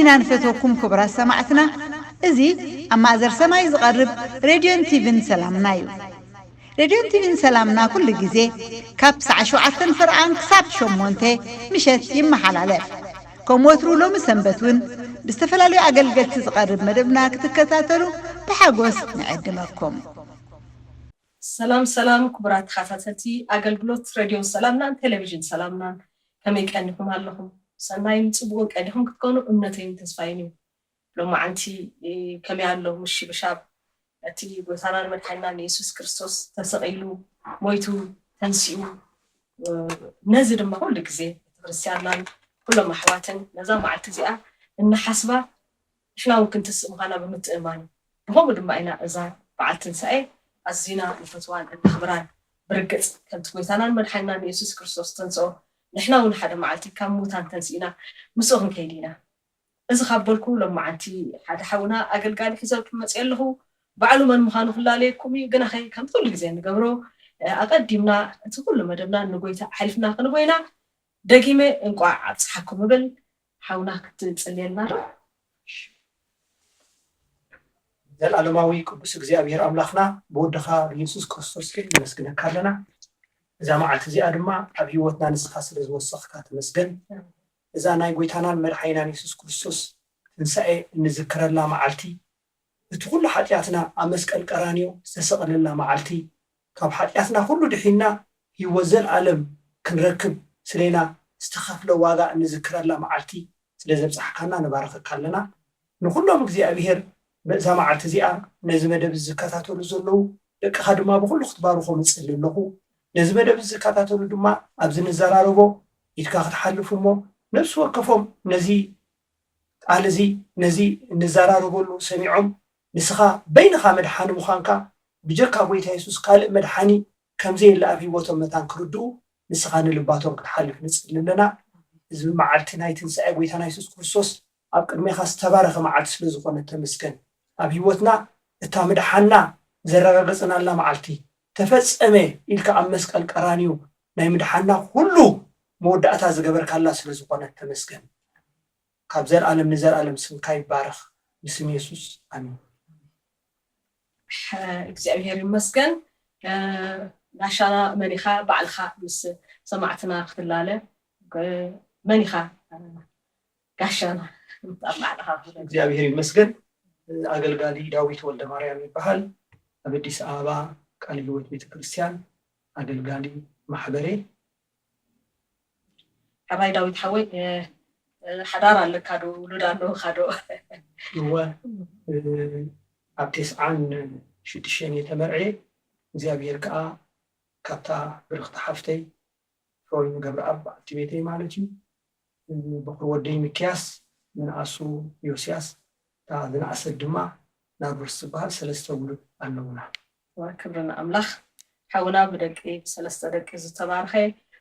ኢና ንፈትወኩም ክቡራት ሰማዕትና። እዚ ኣብ ማእዘር ሰማይ ዝቐርብ ሬድዮን ቲቪን ሰላምና እዩ። ሬድዮን ቲቪን ሰላምና ኩሉ ግዜ ካብ ሰዓት ሸውዓተን ፍርቓን ክሳብ ሸሞንተ ምሸት ይመሓላለፍ። ከም ወትሩ ሎሚ ሰንበት እውን ብዝተፈላለዩ ኣገልገልቲ ዝቐርብ መደብና ክትከታተሉ ብሓጎስ ንዕድመኩም። ሰላም ሰላም ክቡራት ተኸታተልቲ ኣገልግሎት ሬድዮ ሰላምናን ቴሌቪዥን ሰላምናን፣ ከመይ ቀኒኹም ኣለኹም? ሰናይን ጽቡቕን ቀኒኹም ክትኮኑ እምነተይን ተስፋይን እዩ። ሎማዓንቲ ከመይ ኣሎ ምሽብሻብ? እቲ ጎይታናን መድሓኒናን የሱስ ክርስቶስ ተሰቒሉ፣ ሞይቱ፣ ተንሲኡ፣ ነዚ ድማ ኩሉ ግዜ ቤተክርስትያንናን ኩሎም ኣሕዋትን ነዛ መዓልቲ እዚኣ እናሓስባ ንሕና እውን ክንትስእ ምዃና ብምትእማን እዩ። ብኸምኡ ድማ ኢና እዛ በዓል ትንሳኤ ኣዚና ንፈትዋን እነኽብራን። ብርግጽ ከምቲ ጎይታናን መድሓኒናን የሱስ ክርስቶስ ተንስኦ ንሕና እውን ሓደ መዓልቲ ካብ ሙታን ተንሲእና ምስኡ ክንከይድ ኢና። እዚ ካብ በልኩ ሎማዓንቲ ሓደ ሓውና ኣገልጋሊ ሒዘልኩም መፅየ ኣለኹ። ባዕሉ መን ምዃኑ ክላለየኩም እዩ። ግናኸ ከምቲ ኩሉ ግዜ እንገብሮ ኣቐዲምና እቲ ኩሉ መደብና ንጎይታ ኣሕሊፍና ክንቦ ኢና። ደጊመ እንቋዕ ኣብፅሓኩም እብል። ሓውና ክትፅልየልና ዶ? ዘላለማዊ ቅዱስ እግዚኣብሔር ኣምላኽና ብወድኻ ብየሱስ ክርስቶስ ከነመስግነካ ኣለና። እዛ መዓልቲ እዚኣ ድማ ኣብ ህይወትና ንስኻ ስለ ዝወሰኽካ ተመስገን። እዛ ናይ ጎይታናን መድሓኒናን የሱስ ክርስቶስ ትንሳኤ እንዝክረላ መዓልቲ፣ እቲ ኩሉ ሓጢኣትና ኣብ መስቀል ቀራንዮ ዝተሰቐለላ መዓልቲ፣ ካብ ሓጢኣትና ኩሉ ድሒንና ህይወት ዘለኣለም ክንረክብ ስሌና ዝተኸፍለ ዋጋ እንዝክረላ መዓልቲ ስለ ዘብጻሕካና ንባርኸካ ኣለና። ንኹሎም እግዚኣብሔር በዛ መዓልቲ እዚኣ ነዚ መደብ ዝከታተሉ ዘለዉ ደቅኻ ድማ ብኹሉ ክትባርኾም እጽሊ ኣለኹ። ነዚ መደብ ዝከታተሉ ድማ ኣብዚ ንዘራረቦ ኢድካ ክትሓልፍ እሞ ነብሲ ወከፎም ነዚ ቃል እዚ ነዚ እንዘራረበሉ ሰሚዖም ንስኻ በይንኻ መድሓኒ ምዃንካ ብጀካ ጎይታ የሱስ ካልእ መድሓኒ ከምዘየለ ኣብ ህይወቶም መታን ክርድኡ ንስኻ ንልባቶም ክትሓልፍ ንጽሊ ኣለና። እዚ መዓልቲ ናይ ትንሳኤ ጎይታና የሱስ ክርስቶስ ኣብ ቅድሜኻ ዝተባረኸ መዓልቲ ስለ ዝኾነ ተመስገን። ኣብ ህይወትና እታ ምድሓና ዘረጋገጽናላ መዓልቲ ተፈጸመ ኢልካ ኣብ መስቀል ቀራንዮ ናይ ምድሓና ኩሉ መወዳእታ ዝገበርካላ ስለ ዝኾነ ተመስገን። ካብ ዘልኣለም ንዘልኣለም ስምካ ይባረኽ። ብስም የሱስ ኣሜን። እግዚኣብሔር ይመስገን። ጋሻና መን ኢኻ? ባዕልኻ ምስ ሰማዕትና ክትላለ መን ኢኻ? ጋሻና እግዚኣብሔር ይመስገን። ኣገልጋሊ ዳዊት ወልደ ማርያም ይበሃል። ኣብ ኣዲስ ኣበባ ቃለ ህይወት ቤተክርስትያን ኣገልጋሊ ማሕበሬ። ሕራይ ዳዊት ሓወይ፣ ሓዳር ኣለካ ዶ? ውሉድ ኣለውካ ዶ? እወ፣ ኣብ ቴስዓን ሽዱሽተን እየ ተመርዕየ። እግዚኣብሔር ከዓ ካብታ ብርኽቲ ሓፍተይ ፍሮይን ገብረኣብ በዓልቲ ቤተይ ማለት እዩ። በኹር ወደይ ሚክያስ፣ ምንኣሱ ዮስያስ፣ እታ ዝነኣሰት ድማ ናርዶስ ትበሃል። ሰለስተ ውሉድ ኣለውና። ክብሪ ንኣምላኽ። ሓውና ብደቂ ብሰለስተ ደቂ ዝተባርኸ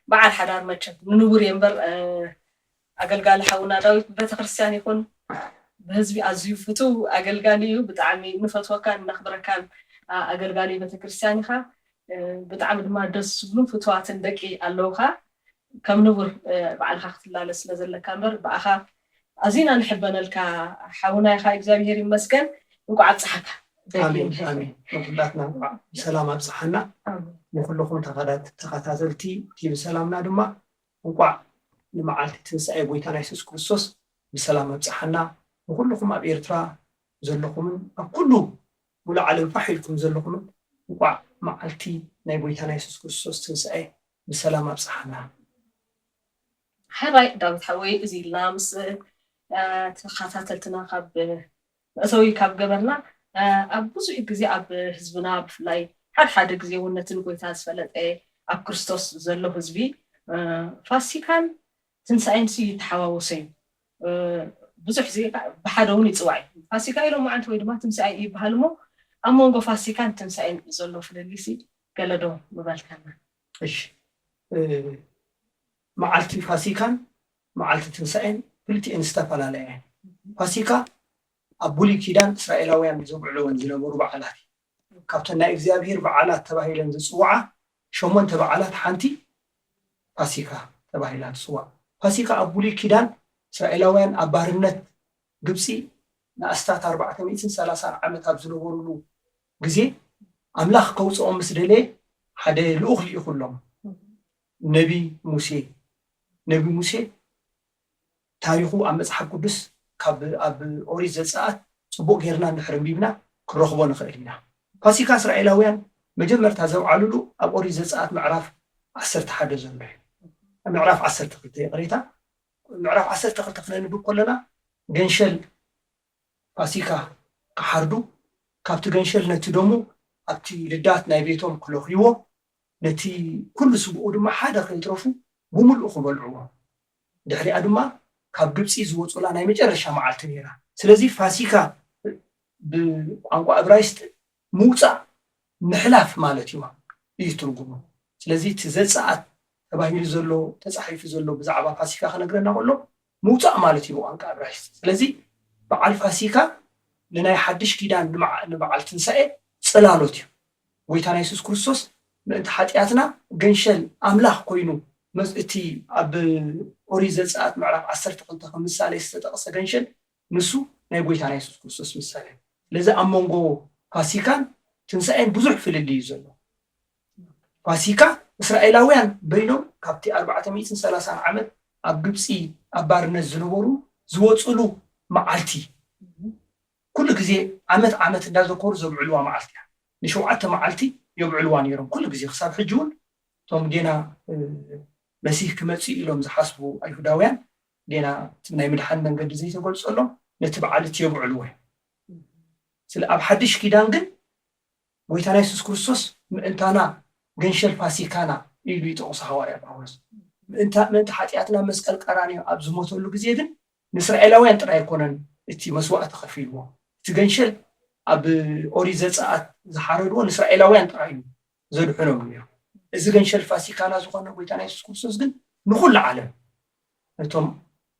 በዓል ሓዳር መቸም ንንቡር እየ እምበር ኣገልጋሊ ሓውና ዳዊት ብቤተክርስትያን ይኹን ብህዝቢ ኣዝዩ ፍቱው ኣገልጋሊ እዩ። ብጣዕሚ ንፈትወካን ነኽብረካን ኣገልጋሊ ቤተክርስትያን ኢኻ። ብጣዕሚ ድማ ደስ ዝብሉ ፍትዋትን ደቂ ኣለውካ። ከም ንቡር ባዕልኻ ክትላለ ስለ ዘለካ እምበር ብኣኻ ኣዚና ንሕበነልካ ሓውና ኢኻ። እግዚኣብሄር ይመስገን። እንቋዕ ኣብፀሓካ። ኣሜን ኣሜን። ንኩላትና እንቋዕ ብሰላም ኣብፀሓና። ንኩልኹም ተኸታተልቲ ቲቪ ሰላምና ድማ እንቋዕ ንመዓልቲ ትንሳኤ ጎይታና የሱስ ክርስቶስ ብሰላም ኣብፀሓና። ንኩልኹም ኣብ ኤርትራ ዘለኹምን ኣብ ኩሉ ሙሉእ ዓለም ፋሕ ኢልኩም ዘለኹምን እንቋዕ መዓልቲ ናይ ጎይታና የሱስ ክርስቶስ ትንሳኤ ብሰላም ኣብፀሓና። ሕራይ ዳዊት ሓወይ፣ እዚ ኢልና ምስ ተኸታተልትና ካብ መእተዊ ካብ ገበርና፣ ኣብ ብዙሕ ግዜ ኣብ ህዝብና ብፍላይ ሓደ ሓደ ግዜ እውን ነቲ ንጎይታ ዝፈለጠ ኣብ ክርስቶስ ዘሎ ህዝቢ ፋሲካን ትንሳኤን ሲ ይተሓዋወሰ እዩ። ብዙሕ ዜ ብሓደ እውን ይፅዋዕ እዩ። ፋሲካ ኢሎም መዓልቲ ወይ ድማ ትንሳኤ ይበሃል እሞ ኣብ መንጎ ፋሲካን ትንሳኤን ዘሎ ፍልልይ ሲ ገለ ዶ ምበልካና? እሺ፣ መዓልቲ ፋሲካን መዓልቲ ትንሳኤን ክልቲኤን ዝተፈላለያ እየን። ፋሲካ ኣብ ብሉይ ኪዳን እስራኤላውያን ዘብዕልወን ዝነበሩ በዓላት እዩ። ካብተን ናይ እግዚኣብሄር በዓላት ተባሂለን ዝፅውዓ ሸሞንተ በዓላት ሓንቲ ፋሲካ ተባሂላ ትፅዋዕ። ፋሲካ ኣብ ብሉይ ኪዳን እስራኤላውያን ኣብ ባርነት ግብፂ ንኣስታት ኣርባዕተ ሚእትን ሰላሳን ዓመት ኣብ ዝነበሩሉ ግዜ ኣምላኽ ከውፅኦም ምስ ደለየ ሓደ ልኡኽ ልኢኹሎም። ነቢ ሙሴ ነቢ ሙሴ ታሪኹ ኣብ መፅሓፍ ቅዱስ ካብ ኣብ ኦሪት ዘፀኣት ፅቡቕ ጌርና እንድሕር ኣንቢብና ክንረኽቦ ንኽእል ኢና። ፋሲካ እስራኤላውያን መጀመርታ ዘውዓሉሉ ኣብ ኦሪት ዘፀኣት ምዕራፍ ዓሰርተ ሓደ ዘሎ እዩ። ምዕራፍ ዓሰርተ ክልተ ይቕሬታ፣ ምዕራፍ ዓሰርተ ክልተ ክነንብብ ከለና ገንሸል ፋሲካ ክሓርዱ ካብቲ ገንሸል ነቲ ደሙ ኣብቲ ልዳት ናይ ቤቶም ክለኽይዎ ነቲ ኩሉ ስብኡ ድማ ሓደ ከይትረፉ ብምልኡ ክበልዕዎ። ድሕሪኣ ድማ ካብ ግብፂ ዝወፁላ ናይ መጨረሻ መዓልቲ ነይራ። ስለዚ ፋሲካ ብቋንቋ እብራይስጥ ምውፃእ ምሕላፍ ማለት እዩ እዩ ትርጉሙ። ስለዚ እቲ ዘፀኣት ተባሂሉ ዘሎ ተፃሒፉ ዘሎ ብዛዕባ ፋሲካ ክነግረና ከሎ ምውፃእ ማለት እዩ ብቋንቋ እብራይስጥ። ስለዚ በዓል ፋሲካ ንናይ ሓድሽ ኪዳን ንመዓ- ንበዓል ትንሳኤ ፅላሎት እዩ። ጎይታና የሱስ ክርስቶስ ምእንቲ ሓጢኣትና ገንሸል ኣምላኽ ኮይኑ መዝ- እቲ ኣብ ኦሪት ዘፀኣት ምዕራፍ ዓሰርተ ክልተ ከም ምሳሌ ዝተጠቕሰ ገንሸል ንሱ ናይ ጎይታና የሱስ ክርስቶስ ምሳሌ እዩ። ስለዚ ኣብ መንጎ ፋሲካን ትንሳኤን ብዙሕ ፍልልይ እዩ ዘሎ። ፋሲካ እስራኤላውያን በይኖም ካብቲ ኣርባዕተ ሚእትን ሰላሳን ዓመት ኣብ ግብፂ ኣብ ባርነት ዝነበሩ ዝወፅሉ መዓልቲ ኩሉ ግዜ ዓመት ዓመት እንዳዘከሩ ዘብዕልዋ መዓልቲ እያ። ንሸውዓተ መዓልቲ የብዕልዋ ነይሮም ኩሉ ግዜ ክሳብ ሕጂ እውን እቶም ጌና መሲህ ክመፅእ ኢሎም ዝሓስቡ ኣይሁዳውያን ጌና እቲ ናይ ምድሓን መንገዲ ዘይተገልፀሎም ነቲ በዓል እቲ የብዕልዎ እዮም። ስለ ኣብ ሓድሽ ኪዳን ግን ጎይታና የሱስ ክርስቶስ ምእንታና ገንሸል ፋሲካና ኢሉ ይጠቕሶ ሃዋርያ ጳውሎስ። ምእንታ ምእንቲ ሓጢኣትና መስቀል ቀራንዮ ኣብ ዝሞተሉ ግዜ ግን ንእስራኤላውያን ጥራይ ኣይኮነን እቲ መስዋእቲ ከፊልዎ። እቲ ገንሸል ኣብ ኦሪት ዘፀኣት ዝሓረድዎ ንእስራኤላውያን ጥራይ እዩ ዘድሕኖም ነይሩ። እዚ ገንሸል ፋሲካና ዝኾነ ጎይታና የሱስ ክርስቶስ ግን ንኹሉ ዓለም ነቶም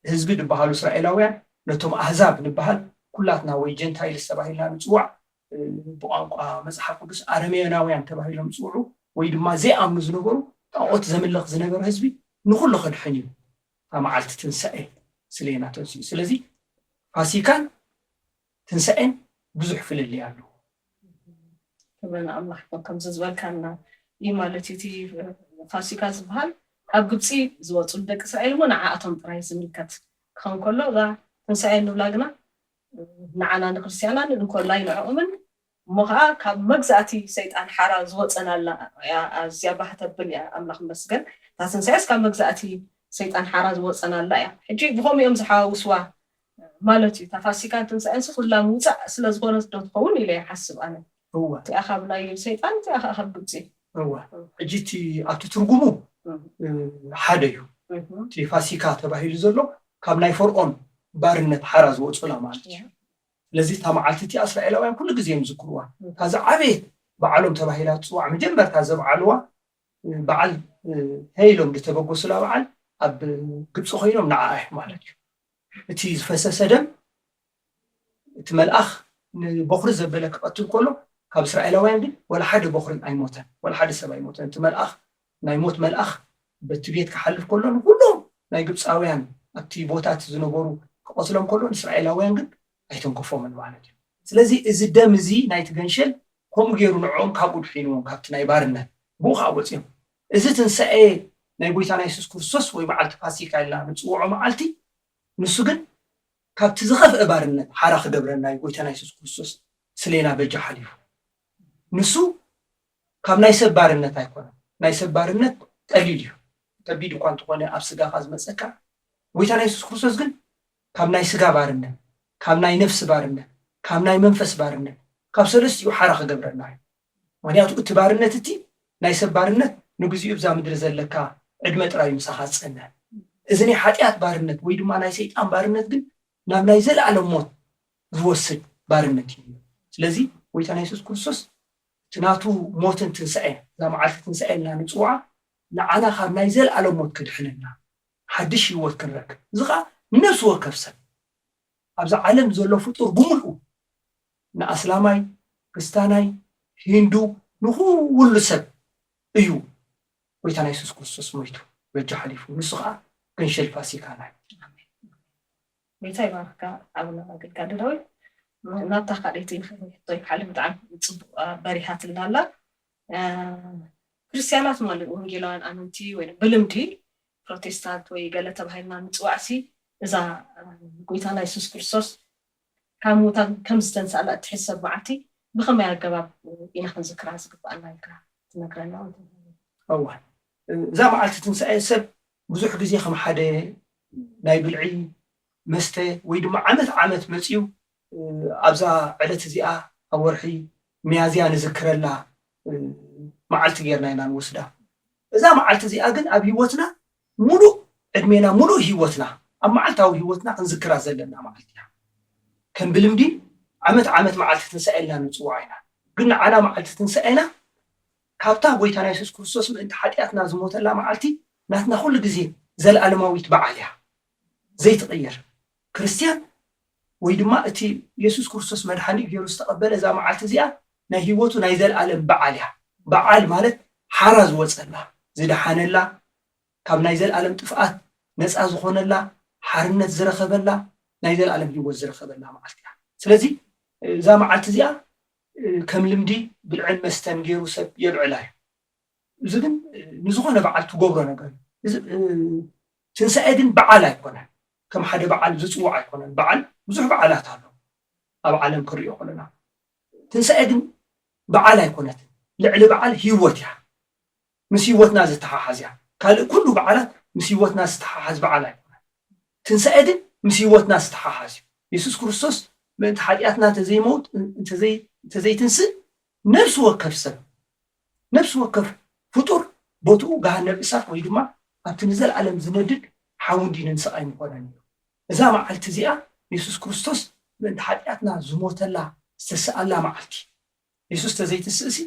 ህዝቢ ዝበሃሉ እስራኤላውያን ነቶም ኣህዛብ ንበሃል ኩላትና ወይ ጀንታይልስ ተባሂልና ንፅዋዕ ብቋንቋ መፅሓፍ ቅዱስ ኣረሜዮናውያን ተባሂሎም ዝፅውዑ ወይ ድማ ዘይኣምኑ ዝነበሩ ጣዖት ዘምልኽ ዝነበረ ህዝቢ ንኹሉ ከድሕን እዩ። እታ መዓልቲ ትንሳኤ ስሌና ተንስኡ። ስለዚ ፋሲካን ትንሳኤን ብዙሕ ፍልልይ ኣለዎ። ክብሪ ንኣምላኽ ይኹን። ከምዚ ዝበልካና እዩ ማለት እዩ። እቲ ፋሲካ ዝበሃል ካብ ግብፂ ዝወፁ ንደቂ እስራኤል እሞ ንዓኣቶም ጥራይ ዝምልከት ክኸውን ከሎ እዛ ትንሳኤ እንብላ ግና ንዓና ንክርስትያናን እንኮላይ ንዕኡምን እሞ ከዓ ካብ መግዛእቲ ሰይጣን ሓራ ዝወፀናላ እያ። ኣዝያ ባህ ተብል እያ። ኣምላኽ ይመስገን። እታ ትንሳኤስ ካብ መግዛእቲ ሰይጣን ሓራ ዝወፀናላ እያ። ሕጂ ብኸምኡ እዮም ዝሓዋውስዋ ማለት እዩ። እታ ፋሲካን ትንሳኤንስ ኩላ ምውፃእ ስለ ዝኾነት ዶ ትኸውን ኢለ ይሓስብ ኣነ። እወ እቲኣ ካብ ናይ ሰይጣን እቲኣ ከዓ ካብ ግብፂ። እወ ሕጂ እቲ ኣብቲ ትርጉሙ ሓደ እዩ። እቲ ፋሲካ ተባሂሉ ዘሎ ካብ ናይ ፈርዖን ባርነት ሓራ ዝወፁላ ማለት እዩ። ስለዚ እታ መዓልቲ እቲኣ እስራኤላውያን ኩሉ ግዜ እዮም ዝዝክርዋ። እታ ዝዓበየት በዓሎም ተባሂላ ትፅዋዕ መጀመርታ ዘብዓልዋ በዓል ሄ ኢሎም ዝተበገሱላ በዓል ኣብ ግብፂ ኮይኖም ንዓኣ እዩ ማለት እዩ። እቲ ዝፈሰሰ ደም እቲ መልኣኽ ንበኹሪ ዘበለ ክቐትል ከሎ ካብ እስራኤላውያን ግን ወላ ሓደ በኹሪ ኣይሞተን፣ ወላ ሓደ ሰብ ኣይሞተን። እቲ መልኣኽ ናይ ሞት መልኣኽ በቲ ቤት ክሓልፍ ከሎ ንኩሎም ናይ ግብፃውያን ኣብቲ ቦታ እቲ ዝነበሩ ክቐትሎም ከሎ ንእስራኤላውያን ግን ኣይተንከፎምን ማለት እዩ። ስለዚ እዚ ደም እዚ ናይቲ ገንሸል ከምኡ ገይሩ ንዕኦም ካብኡ ድሒንዎም ካብቲ ናይ ባርነት ብኡ ከዓ ወፂኦም። እዚ ትንሳኤ ናይ ጎይታና የሱስ ክርስቶስ ወይ በዓልቲ ፋሲካ ኢልና ንፅውዖ መዓልቲ ንሱ ግን ካብቲ ዝኸፍአ ባርነት ሓራ ክገብረና እዩ። ጎይታና የሱስ ክርስቶስ ስሌና በጃ ሓሊፉ። ንሱ ካብ ናይ ሰብ ባርነት ኣይኮነን። ናይ ሰብ ባርነት ቀሊል እዩ። ከቢድ እኳ እንተኾነ ኣብ ስጋኻ ዝመፀካ፣ ጎይታና የሱስ ክርስቶስ ግን ካብ ናይ ስጋ ባርነት፣ ካብ ናይ ነፍሲ ባርነት፣ ካብ ናይ መንፈስ ባርነት፣ ካብ ሰለስቲኡ ሓራ ክገብረና እዩ። ምክንያቱ እቲ ባርነት እቲ ናይ ሰብ ባርነት ንግዚኡ ብዛ ምድሪ ዘለካ ዕድመ ጥራይ ምሳኻ ዝፀንሕ። እዚ ናይ ሓጢኣት ባርነት ወይ ድማ ናይ ሰይጣን ባርነት ግን ናብ ናይ ዘለኣለም ሞት ዝወስድ ባርነት እዩ። ስለዚ ጎይታና የሱስ ክርስቶስ እቲ ናቱ ሞትን ትንሳኤን እዛ መዓልቲ ትንሳኤ ኢልና ንፅውዓ ንዓና ካብ ናይ ዘለኣለም ሞት ክድሕነና ሓድሽ ህይወት ክንረክብ እዚ ከዓ ንነፍሲ ወከፍ ሰብ ኣብዛ ዓለም ዘሎ ፍጡር ብምልኡ ንኣስላማይ፣ ክስታናይ፣ ሂንዱ ንኩሉ ሰብ እዩ ጎይታና የሱስ ክርስቶስ ሞይቱ በጃ ሓሊፉ። ንሱ ከዓ ገንሸል ፋሲካና እዩ። ጎይታ ይባርካ ኣቡና ኣገልጋሊ ዳዊት። ናብታ ካልኣይቲ ሕቶይ ክሓልፍ፣ ብጣዕሚ ጽቡቕ በሪሃትልና ኣላ። ክርስትያናት ማለት ወንጌላውያን ኣመንቲ ወይ ብልምዲ ፕሮቴስታንት ወይ ገለ ተባሂልና ንጽዋዕሲ፣ እዛ ጎይታና የሱስ ክርስቶስ ካብ ሙታን ከም ዝተንሳእላ እትሕሰብ መዓልቲ ብኸመይ ኣገባብ ኢና ክንዝክራ ዝግባኣና ኢልካ ትነግረና? እዋ እዛ መዓልቲ ትንሳኤ ሰብ ብዙሕ ግዜ ከም ሓደ ናይ ብልዒ መስተ ወይ ድማ ዓመት ዓመት መፅዩ ኣብዛ ዕለት እዚኣ ኣብ ወርሒ ሚያዝያ ንዝክረላ መዓልቲ ጌርና ኢና ንወስዳ። እዛ መዓልቲ እዚኣ ግን ኣብ ህይወትና ሙሉእ ዕድሜና ሙሉእ ህይወትና ኣብ መዓልታዊ ህይወትና ክንዝክራ ዘለና መዓልቲ እያ። ከም ብልምዲ ዓመት ዓመት መዓልቲ ትንሳኤ ኢልና ንፅውዓ ኢና። ግን ንዓና መዓልቲ ትንሳኤና ካብታ ጎይታና የሱስ ክርስቶስ ምእንቲ ሓጢኣትና ዝሞተላ መዓልቲ ናትና ኩሉ ግዜ ዘለኣለማዊት በዓል እያ ዘይትቕየር። ክርስትያን ወይ ድማ እቲ የሱስ ክርስቶስ መድሓኒኡ ገይሩ ዝተቐበለ እዛ መዓልቲ እዚኣ ናይ ህይወቱ ናይ ዘለኣለም በዓል እያ። በዓል ማለት ሓራ ዝወፀላ፣ ዝደሓነላ፣ ካብ ናይ ዘለኣለም ጥፍኣት ነፃ ዝኾነላ፣ ሓርነት ዝረኸበላ፣ ናይ ዘለኣለም ህይወት ዝረኸበላ መዓልቲ እያ። ስለዚ እዛ መዓልቲ እዚኣ ከም ልምዲ ብልዕን መስተን ገይሩ ሰብ የብዕላ እዩ። እዚ ግን ንዝኾነ በዓል ትገብሮ ነገር እዩ። ትንሳኤ ግን በዓል ኣይኮነን። ከም ሓደ በዓል ዝፅዋዕ ኣይኮነን። በዓል ብዙሕ በዓላት ኣሎ ኣብ ዓለም ክሪኦ ከለና። ትንሳኤ ግን በዓል ኣይኮነትን። ልዕሊ በዓል ህይወት እያ። ምስ ህይወትና ዝተሓሓዝ እያ። ካልእ ኩሉ በዓላት ምስ ህይወትና ዝተሓሓዝ በዓል ኣይኮነን። ትንሳኤ ግን ምስ ህይወትና ዝተሓሓዝ እዩ። የሱስ ክርስቶስ ምእንቲ ሓጢኣትና እንተዘይመውት እንተዘይትንስእ ነብሲ ወከፍ ሰብ ነብሲ ወከፍ ፍጡር ቦትኡ ገሃነብ እሳት ወይ ድማ ኣብቲ ንዘለኣለም ዝነድድ ሓዊ እንዲኑ ንስቓይ ምኾነን እዩ። እዛ መዓልቲ እዚኣ የሱስ ክርስቶስ ምእንቲ ሓጢኣትና ዝሞተላ ዝተስኣላ መዓልቲ። የሱስ ተዘይትስእሲ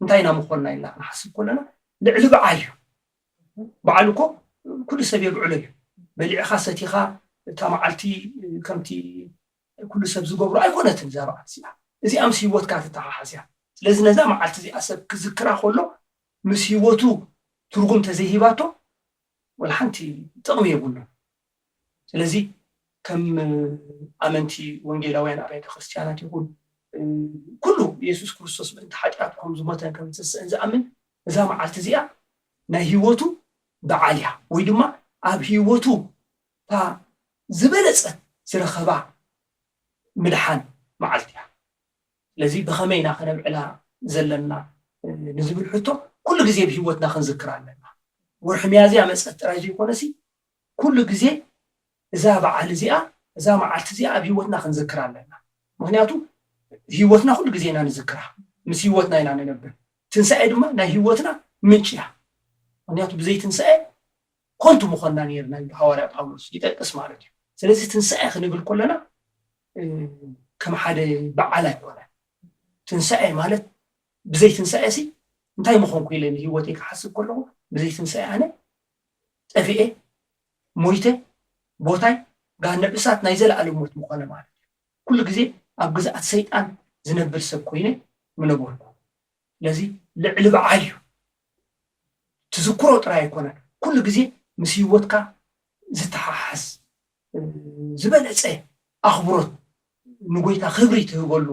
እንታይ ኢና ምኾንና ኢልና ክንሓስብ ከለና ልዕሊ በዓል እዩ። በዓል እኮ ኩሉ ሰብ የብዕሎ እዩ። በሊዕኻ ሰቲኻ እታ መዓልቲ ከምቲ ኩሉ ሰብ ዝገብሮ ኣይኮነትን እዛ በዓል እዚኣ። እዚኣ ምስ ህይወትካ ትተሓሓዝ እያ። ስለዚ ነዛ መዓልቲ እዚኣ ሰብ ክዝክራ ከሎ ምስ ህይወቱ ትርጉም ተዘይሂባቶ ወላ ሓንቲ ጥቕሚ የብሉን። ስለዚ ከም ኣመንቲ ወንጌላውያን ኣብያተ ክርስትያናት ይኹን ኩሉ የሱስ ክርስቶስ ምእንቲ ሓጢኣቱ ከም ዝሞተን ከም ዝትንስእን ዝኣምን እዛ መዓልቲ እዚኣ ናይ ህይወቱ በዓል እያ ወይ ድማ ኣብ ህይወቱ እታ ዝበለፀት ዝረኸባ ምድሓን መዓልቲ እያ። ስለዚ ብኸመይ ኢና ከነብዕላ ዘለና ንዝብል ሕቶ ኩሉ ግዜ ብህይወትና ክንዝክር ኣለና። ወርሒ ሚያዝያ መፀት ጥራይ ዘይኮነሲ ኩሉ ግዜ እዛ በዓል እዚኣ እዛ መዓልቲ እዚኣ ኣብ ህይወትና ክንዝክር ኣለና። ምክንያቱ ህይወትና ኩሉ ግዜ ኢና ንዝክራ፣ ምስ ህይወትና ኢና ንነብር። ትንሳኤ ድማ ናይ ህይወትና ምንጪ እያ። ምክንያቱ ብዘይ ትንሳኤ ኮንቱ ምኾንና ነርና ኢሉ ሃዋርያ ጳውሎስ ይጠቅስ ማለት እዩ። ስለዚ ትንሳኤ ክንብል ከለና ከም ሓደ በዓል ኣይኮነን። ትንሳኤ ማለት ብዘይ ትንሳኤ ሲ እንታይ ምኾንኩ ኢለ ንህይወተይ ክሓስብ ከለኹ ብዘይ ትንሳኤ ኣነ ጠፊኤ ሞይተ ቦታይ ገሃነብ እሳት ናይ ዘለኣለም ሞት ምኾነ ማለት እዩ። ኩሉ ግዜ ኣብ ግዝኣት ሰይጣን ዝነብር ሰብ ኮይነ ምነበርኩ። ስለዚ ልዕሊ በዓል እዩ። ትዝክሮ ጥራይ ኣይኮነን፣ ኩሉ ግዜ ምስ ህይወትካ ዝተሓሓዝ ዝበለፀ ኣኽብሮት ንጎይታ ክብሪ ትህበሉ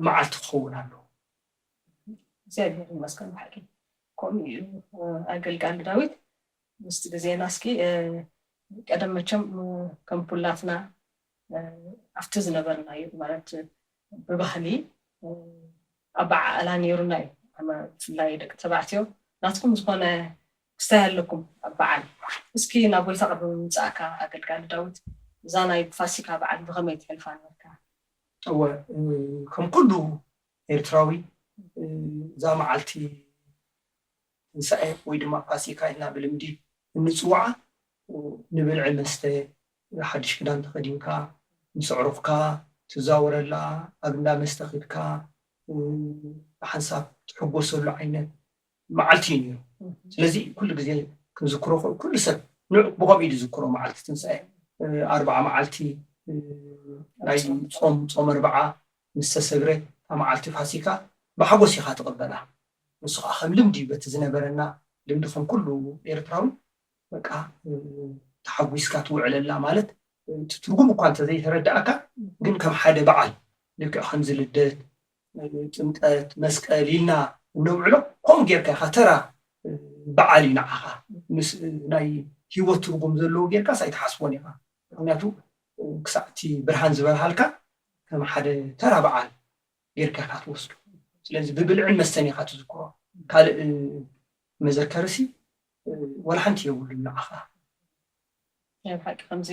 መዓልቲ ክኸውን ኣለዎ። እግዚኣብሔር ይመስገን። ብሓቂ ከምኡ እዩ። ኣገልጋሊ ዳዊት ምስቲ ግዜና እስኪ ቀደም መቸም ከም ኩላትና ኣብቲ ዝነበርናዮ ማለት ብባህሊ ኣበዓዕላ ነይሩና እዩ። ብፍላይ ደቂ ተባዕትዮ ናትኩም ዝኾነ ክስታይ ኣለኩም ኣብ በዓል። እስኪ ናብ ጎይታ ቅድሚ ምምፃእካ ኣገልጋሊ ዳዊት እዛ ናይ ፋሲካ በዓል ብኸመይ ትሕልፋ ነበርካ? እወ ከም ኩሉ ኤርትራዊ እዛ መዓልቲ ትንሳኤ ወይ ድማ ፋሲካ ኢልና ብልምዲ እንፅውዓ ንብልዒ መስተ ሓድሽ ክዳን ተኸዲንካ ምስ ኣዕሩኽካ ትዛወረላ ኣብ እንዳ መስተ ኺድካ ብሓንሳብ ትሕጎሰሉ ዓይነት መዓልቲ እዩ ነይሩ። ስለዚ ኩሉ ግዜ ክንዝክሮ ኩሉ ሰብ ንዑ ብኸምኡ እዩ ዝዝክሮ መዓልቲ ትንሳኤ ኣርብዓ መዓልቲ ናይ ፆም ፆም ኣርብዓ ምስ ተሰግረ እታ መዓልቲ ፋሲካ ብሓጎስ ኢኻ ትቕበላ። ንሱ ከዓ ከም ልምዲ በቲ ዝነበረና ልምዲ ከም ኩሉ ኤርትራዊ በቃ ተሓጒስካ ትውዕለላ ማለት እቲ ትርጉም እኳ እንተዘይተረዳእካ፣ ግን ከም ሓደ በዓል፣ ልክዕ ከምዚ ልደት፣ ጥምቀት፣ መስቀል ኢልና እነብዕሎ፣ ከምኡ ጌርካ ኢኻ፣ ተራ በዓል እዩ ንዓኻ። ምስ ናይ ህይወት ትርጉም ዘለዎ ጌርካስ ኣይትሓስቦን ኢኻ። ምክንያቱ ክሳዕ እቲ ብርሃን ዝበርሃልካ ከም ሓደ ተራ በዓል ጌርካ ኢኻ ትወስዶ። ስለዚ ብብልዕን መስተን ኢኻ ትዝክሮ። ካልእ መዘከርሲ ዋላ ሓንቲ የብሉን ንዓኻ። ናይ ብሓቂ ከምዚ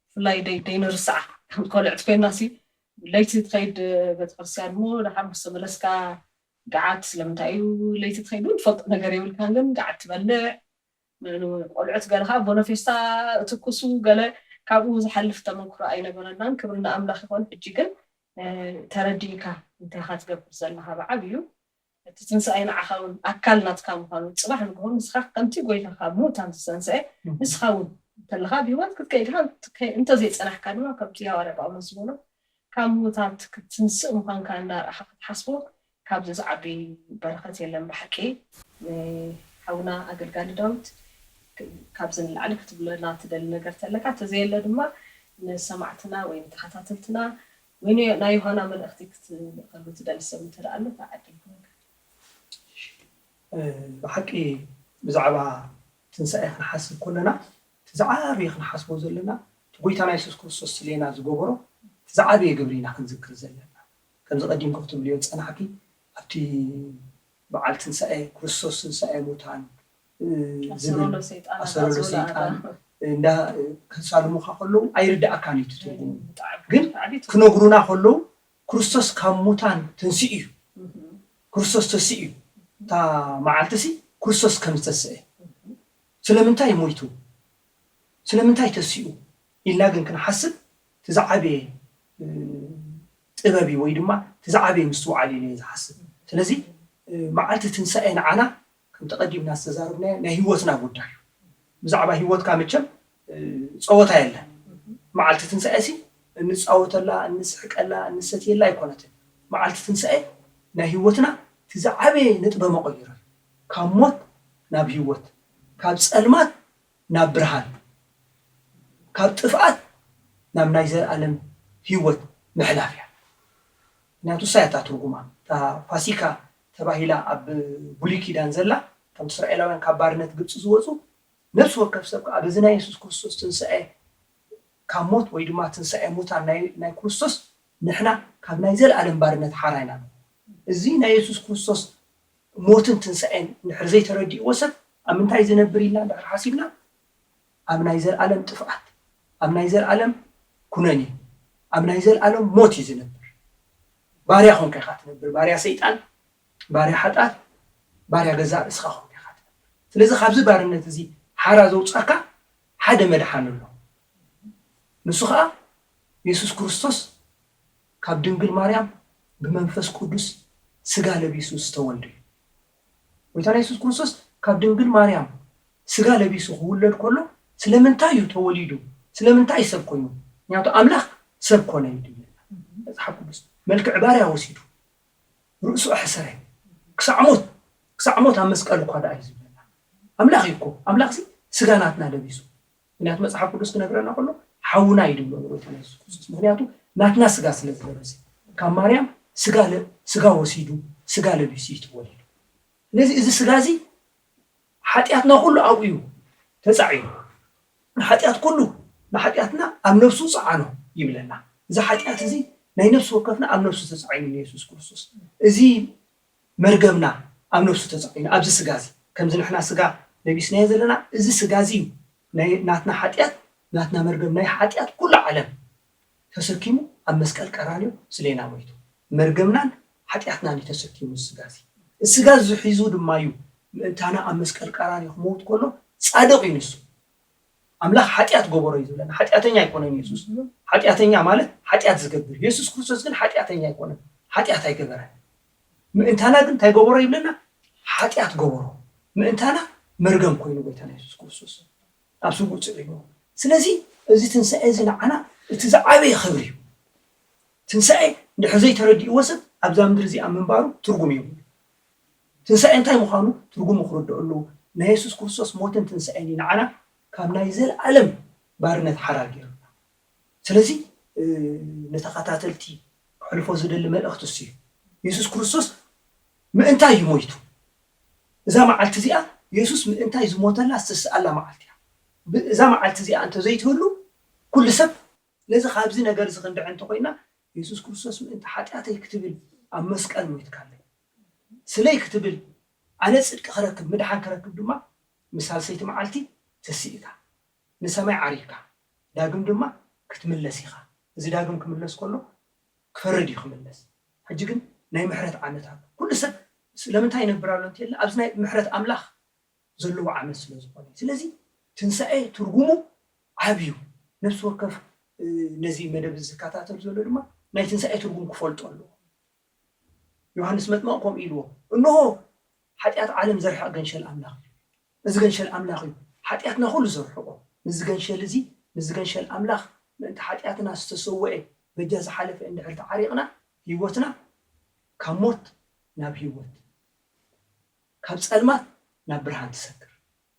ብፍላይ ደይ ደይንርስዓ። ከም ቆልዕት ኮይና ሲ ለይቲ ትኸይድ ቤተክርስትያን እሞ ደሓር ምስ ተመለስካ ገዓት ስለምንታይ እዩ ለይቲ ትኸይድ እውን ትፈልጦ ነገር የብልካን፣ ግን ገዓት ትበልዕ። ቆልዑት ገለ ከዓ ቦኖ ፌስታ እትኩሱ ገለ ካብኡ ዝሓልፍ ተመክሮ ኣይነበረናን። ክብሪ ንኣምላኽ ይኾን። ሕጂ ግን ተረዲእካ እንታይ ኢኻ ትገብር ዘለኻ ብዓብዩ እቲ ትንሳኤ ንዓኻ እውን ኣካል ናትካ ምዃኑ፣ ጽባሕ ንግሆ ንስኻ ከምቲ ጎይታ ካብ ምዉታን ዝተንስኤ፣ ንስኻ እውን እንተለኻ ብህይወት ክትከይድ ኢኻ። እንተዘይጸናሕካ ድማ ከምቲ ሃዋርያ ጳውሎስ ዝበሎ ካብ ምዉታት ክትንስእ ምዃንካ እንዳረኣኻ ክትሓስቦ ካብዚ ዝዓቢ በረኸት የለን። ብሓቂ ሓውና ኣገልጋሊ ዳዊት ካብዚ ንላዕሊ ክትብለና ትደሊ ነገር ተለካ፣ ተዘየለ ድማ ንሰማዕትና ወይ ንተኸታተልትና ወይ ናይ ዮሃና መልእኽቲ ክትልእኸሉ ትደሊ ሰብ እንተ ደኣ ኣሎ ተዓድል ክበካ። ብሓቂ ብዛዕባ ትንሳኤ ክንሓስብ ከለና እቲ ዝዓበየ ክንሓስቦ ዘለና እቲ ጎይታና የሱስ ክርስቶስ ስሌና ዝገበሮ እቲ ዝዓበየ ግብሪ ኢና ክንዝክር ዘለና። ከምዚ ቀዲምኩ ክትብልዮ ዝጸናሕኪ ኣብቲ በዓል ትንሳኤ ክርስቶስ ትንሳኤ ሙታን ዝብል ኣሰረሎ ሰይጣን እንዳ ከሳልሙኻ ከለዉ ኣይርዳእካን እዩ ትርጉሙ። ግን ክነግሩና ከለዉ ክርስቶስ ካብ ሙታን ተንስኡ እዩ። ክርስቶስ ተሲኡ እዩ። እታ መዓልቲ ሲ ክርስቶስ ከም ዝተስአ ስለምንታይ ሞይቱ ስለምንታይ ተሲኡ ኢልና ግን ክንሓስብ ትዝዓበየ ጥበብ እዩ ወይ ድማ ትዝዓበየ ምስትውዓል እዩ ዝሓስብ። ስለዚ መዓልቲ ትንሳኤ ንዓና ከምቲ ቀዲምና ዝተዛረብናዮ ናይ ህይወትና ጉዳይ እዩ። ብዛዕባ ህይወትካ መቸም ፀወታ የለን። መዓልቲ ትንሳኤ ሲ እንፃወተላ፣ እንስሕቀላ፣ እንሰትየላ ኣይኮነትን። መዓልቲ ትንሳኤ ናይ ህይወትና እቲ ዝዓበየ ነጥበ መቐይሮ እዩ። ካብ ሞት ናብ ህይወት፣ ካብ ፀልማት ናብ ብርሃን፣ ካብ ጥፍኣት ናብ ናይ ዘለኣለም ህይወት ምሕላፍ እያ። ምክንያቱ እሳ እያ እታ ትርጉማ። እታ ፋሲካ ተባሂላ ኣብ ብሉይ ኪዳን ዘላ፣ ከምቲ እስራኤላውያን ካብ ባርነት ግብፂ ዝወፁ፣ ነፍሲ ወከፍ ሰብ ከዓ በዚ ናይ የሱስ ክርስቶስ ትንሳኤ ካብ ሞት ወይ ድማ ትንሳኤ ሙታን ናይ ናይ ክርስቶስ ንሕና ካብ ናይ ዘለኣለም ባርነት ሓራ ኢና። እዚ ናይ የሱስ ክርስቶስ ሞትን ትንሳኤን እንድሕር ዘይተረዲእዎ ሰብ ኣብ ምንታይ ዝነብር ኢልና እንድሕር ሓሲብና ኣብ ናይ ዘለኣለም ጥፍኣት፣ ኣብ ናይ ዘለኣለም ኩነኔ፣ ኣብ ናይ ዘለኣለም ሞት እዩ ዝነብር። ባርያ ኮንካ ኢኻ ትነብር፣ ባርያ ሰይጣን፣ ባርያ ሓጢኣት፣ ባርያ ገዛእ ርእስኻ ኮንካ ኢኻ ትነብር። ስለዚ ካብዚ ባርነት እዚ ሓራ ዘውፃካ ሓደ መድሓኒ ኣሎ። ንሱ ከዓ የሱስ ክርስቶስ ካብ ድንግል ማርያም ብመንፈስ ቅዱስ ስጋ ለቢሱ ዝተወልደ እዩ። ጎይታና የሱስ ክርስቶስ ካብ ድንግል ማርያም ስጋ ለቢሱ ክውለድ ከሎ ስለምንታይ እዩ ተወሊዱ? ስለምንታይ ሰብ ኮይኑ? ምክንያቱ ኣምላኽ ሰብ ኮነ እዩ ዝብለና መፅሓፍ ቅዱስ። መልክዕ ባርያ ወሲዱ ርእሱ ኣሕሰረ ክሳዕ ሞት ክሳዕ ሞት ኣብ መስቀል እኳ ደኣ እዩ ዝብለና። ኣምላኽ እዩ እኮ ኣምላኽ ሲ ስጋ ናትና ለቢሱ ምክንያቱ መፅሓፍ ቅዱስ ክነግረና ከሎ ሓውና እዩ ድብሎ ንጎይታና የሱስ ክርስቶስ። ምክንያቱ ናትና ስጋ ስለ ዝለበሰ ካብ ማርያም ስጋ ለ- ስጋ ወሲዱ ስጋ ለቢሱ እዩ ተወሊዱ። ስለዚ እዚ ስጋ እዚ ሓጢኣትና ኩሉ ኣብኡ እዩ ተፃዒኑ። ንሓጢኣት ኩሉ ንሓጢኣትና ኣብ ነብሱ ፀዓኖ ይብለና። እዚ ሓጢኣት እዚ ናይ ነፍሲ ወከፍና ኣብ ነብሱ ተፃዒኑ ንየሱስ ክርስቶስ። እዚ መርገምና ኣብ ነብሱ ተፃዒኑ ኣብዚ ስጋ እዚ ከምዚ ንሕና ስጋ ለቢስናዮ ዘለና እዚ ስጋ እዚ እዩ ናይ ናትና ሓጢኣት ናትና መርገም ናይ ሓጢኣት ኩሉ ዓለም ተሰኪሙ ኣብ መስቀል ቀራንዮ ስሌና ሞይቱ። መርገምናን ሓጢኣትናን እዩ ተሰኪሙ እዚ ስጋ እዚ። እዚ ስጋ እዚ ሒዙ ድማ እዩ ምእንታና ኣብ መስቀል ቀራንዮ ክመውት ከሎ ፃድቕ እዩ ንሱ። ኣምላኽ ሓጢኣት ገበሮ እዩ ዝብለና። ሓጢኣተኛ ኣይኮነን የሱስ። ሓጢኣተኛ ማለት ሓጢኣት ዝገብር። የሱስ ክርስቶስ ግን ሓጢኣተኛ ኣይኮነን። ሓጢኣት ኣይገበረን። ምእንታና ግን እንታይ ገበሮ ይብለና? ሓጢኣት ገበሮ። ምእንታና መርገም ኮይኑ ጎይታና የሱስ ክርስቶስ ኣብ ስውእ ፅዒንዎ። ስለዚ እዚ ትንሳኤ እዚ ንዓና እቲ ዝዓበየ ክብሪ እዩ። ትንሳኤ እንድሕር ዘይተረዲእዎ ሰብ ኣብዛ ምድሪ እዚኣ ምንባሩ ትርጉም የብሉ። ትንሳኤ እንታይ ምዃኑ ትርጉሙ ክርድኦ ኣለዎ። ናይ የሱስ ክርስቶስ ሞትን ትንሳኤን እዩ ንዓና ካብ ናይ ዘለኣለም ባርነት ሓራር ገይሩና። ስለዚ እ፣ ንተኸታተልቲ ክሕልፎ ዝደሊ መልእኽቲ እሱ እዩ። የሱስ ክርስቶስ ምእንታይ እዩ ሞይቱ። እዛ መዓልቲ እዚኣ የሱስ ምእንታይ ዝሞተላ ዝተስኣላ መዓልቲ እያ። ብ- እዛ መዓልቲ እዚኣ እንተዘይትህሉ ኩሉ ሰብ ነዚ ካብዚ ነገር እዚ ክንድዕ እንተኮይና የሱስ ክርስቶስ ምእንቲ ሓጢኣተይ ክትብል ኣብ መስቀል ሞይትካለይ ስለይ ክትብል ኣነ ጽድቂ ክረክብ ምድሓን ክረክብ ድማ ምስ ሳልሰይቲ መዓልቲ ተስኢካ ንሰማይ ዓሪግካ ዳግም ድማ ክትምለስ ኢኻ። እዚ ዳግም ክምለስ ከሎ ክፈርድ እዩ ክምለስ። ሕጂ ግን ናይ ምሕረት ዓመት ኣሎ። ኩሉ ሰብ ስለምንታይ ይነብር ኣሎ እንተልና ኣብዚ ናይ ምሕረት ኣምላኽ ዘለዎ ዓመት ስለ ዝኾነ እዩ። ስለዚ ትንሳኤ ትርጉሙ ዓብዩ ነፍሲ ወከፍ እ፣ ነዚ መደብ እዚ ዝከታተል ዘሎ ድማ ናይ ትንሳኤ ትርጉም ክፈልጦ ኣለዎ። ዮሃንስ መጥመቕ ከምኡ ኢልዎ፣ እንሆ ሓጢኣት ዓለም ዘርሕቕ ገንሸል ኣምላኽ እዩ። እዚ ገንሸል ኣምላኽ እዩ ሓጢኣትና ኩሉ ዘርሕቆ። ምስዚ ገንሸል እዚ ምስዚ ገንሸል ኣምላኽ ምእንቲ ሓጢኣትና ዝተሰወኤ በጃ ዝሓለፈ እንድሕር ተዓሪቕና ህይወትና ካብ ሞት ናብ ህይወት ካብ ጸልማት ናብ ብርሃን ትሰግር።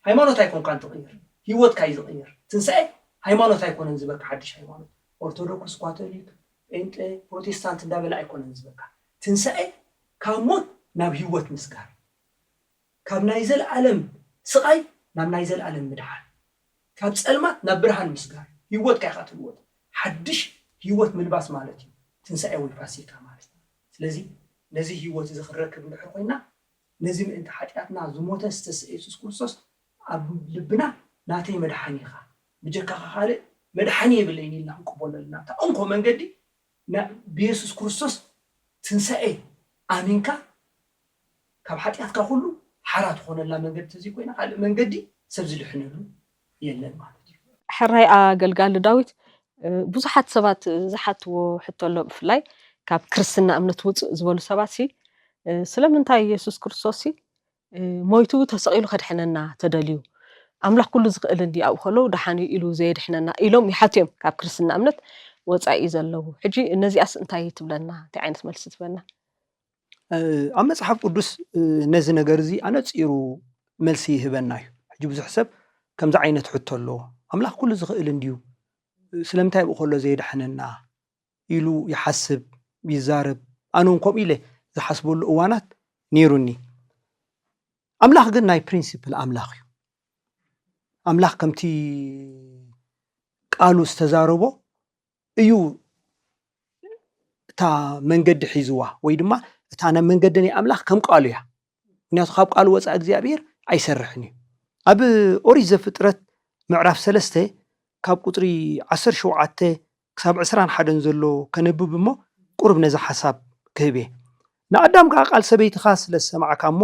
ሃይማኖት ኣይኮንካን ትቕይር፣ ህይወትካ እዩ ዝቕይር። ትንሳኤ ሃይማኖት ኣይኮነን ዝበካ ሓድሽ ሃይማኖት። ኦርቶዶክስ፣ ካቶሊክ፣ ጴንጤ፣ ፕሮቴስታንት እንዳበለ ኣይኮነን ዝበካ። ትንሳኤ ካብ ሞት ናብ ህይወት ምስጋር፣ ካብ ናይ ዘለኣለም ስቓይ ናብ ናይ ዘለኣለም ምድሓን፣ ካብ ጸልማት ናብ ብርሃን ምስጋር፣ ህይወትካ ኢኻ ትልወጥ። ሓድሽ ህይወት ምልባስ ማለት እዩ ትንሳኤ ወይ ፋሲካ ማለት። ስለዚ ነዚ ህይወት እዚ ክንረክብ እንድሕር ኮይና ነዚ ምእንቲ ሓጢኣትና ዝሞተ ዝተስእ የሱስ ክርስቶስ ኣብ ልብና ናተይ መድሓኒ ኢኻ፣ ብጀካኻ ካልእ መድሓኒ የብለይን ኢልና ክንቅበሎ ኣለና። እታ እንኮ መንገዲ ና- ብየሱስ ክርስቶስ ትንሳኤ ኣሚንካ ካብ ሓጢኣትካ ኩሉ ሓራ ትኾነላ መንገዲ ተዘይኮይና ካልእ መንገዲ ሰብ ዝድሕነሉ የለን ማለት እዩ። ሕራይ ኣገልጋሊ ዳዊት፣ ብዙሓት ሰባት ዝሓትዎ ሕቶ ኣሎ። ብፍላይ ካብ ክርስትና እምነት ውፅእ ዝበሉ ሰባት ሲ ስለምንታይ የሱስ ክርስቶስ ሲ ሞይቱ ተሰቒሉ ከድሕነና ተደልዩ? ኣምላኽ ኩሉ ዝኽእል እንዲ ኣብኡ ከለዉ ደሓን እዩ ኢሉ ዘየድሕነና ኢሎም ይሓቱ እዮም ካብ ክርስትና እምነት ወፃኢ ዘለዉ። ሕጂ እነዚኣስ እንታይ ትብለና? እንታይ ዓይነት መልሲ ትበና? ኣብ መፅሓፍ ቅዱስ ነዚ ነገር እዚ ኣነፂሩ መልሲ ይህበና እዩ። ሕጂ ብዙሕ ሰብ ከምዚ ዓይነት ሕቶ ኣለዎ። ኣምላኽ ኩሉ ዝኽእል እንድዩ ስለምንታይ ብኡ ከሎ ዘየድሓነና ኢሉ ይሓስብ ይዛረብ። ኣነ እውን ከምኡ ኢለ ዝሓስበሉ እዋናት ነይሩኒ። ኣምላኽ ግን ናይ ፕሪንሲፕል ኣምላኽ እዩ። ኣምላኽ ከምቲ ቃሉ ዝተዛረቦ እዩ እታ መንገዲ ሒዝዋ ወይ ድማ እታ ናይ መንገዲ ናይ ኣምላኽ ከም ቃሉ እያ። ምክንያቱ ካብ ቃሉ ወፃኢ እግዚኣብሔር ኣይሰርሕን እዩ። ኣብ ኦሪት ዘፍጥረት ምዕራፍ ሰለስተ ካብ ቁፅሪ ዓሰርተ ሸውዓተ ክሳብ ዕስራን ሓደን ዘሎ ከነብብ እሞ ቁሩብ ነዚ ሓሳብ ክህብ እየ። ንኣዳም ከዓ ቃል ሰበይትኻ ስለ ዝሰማዕካ እሞ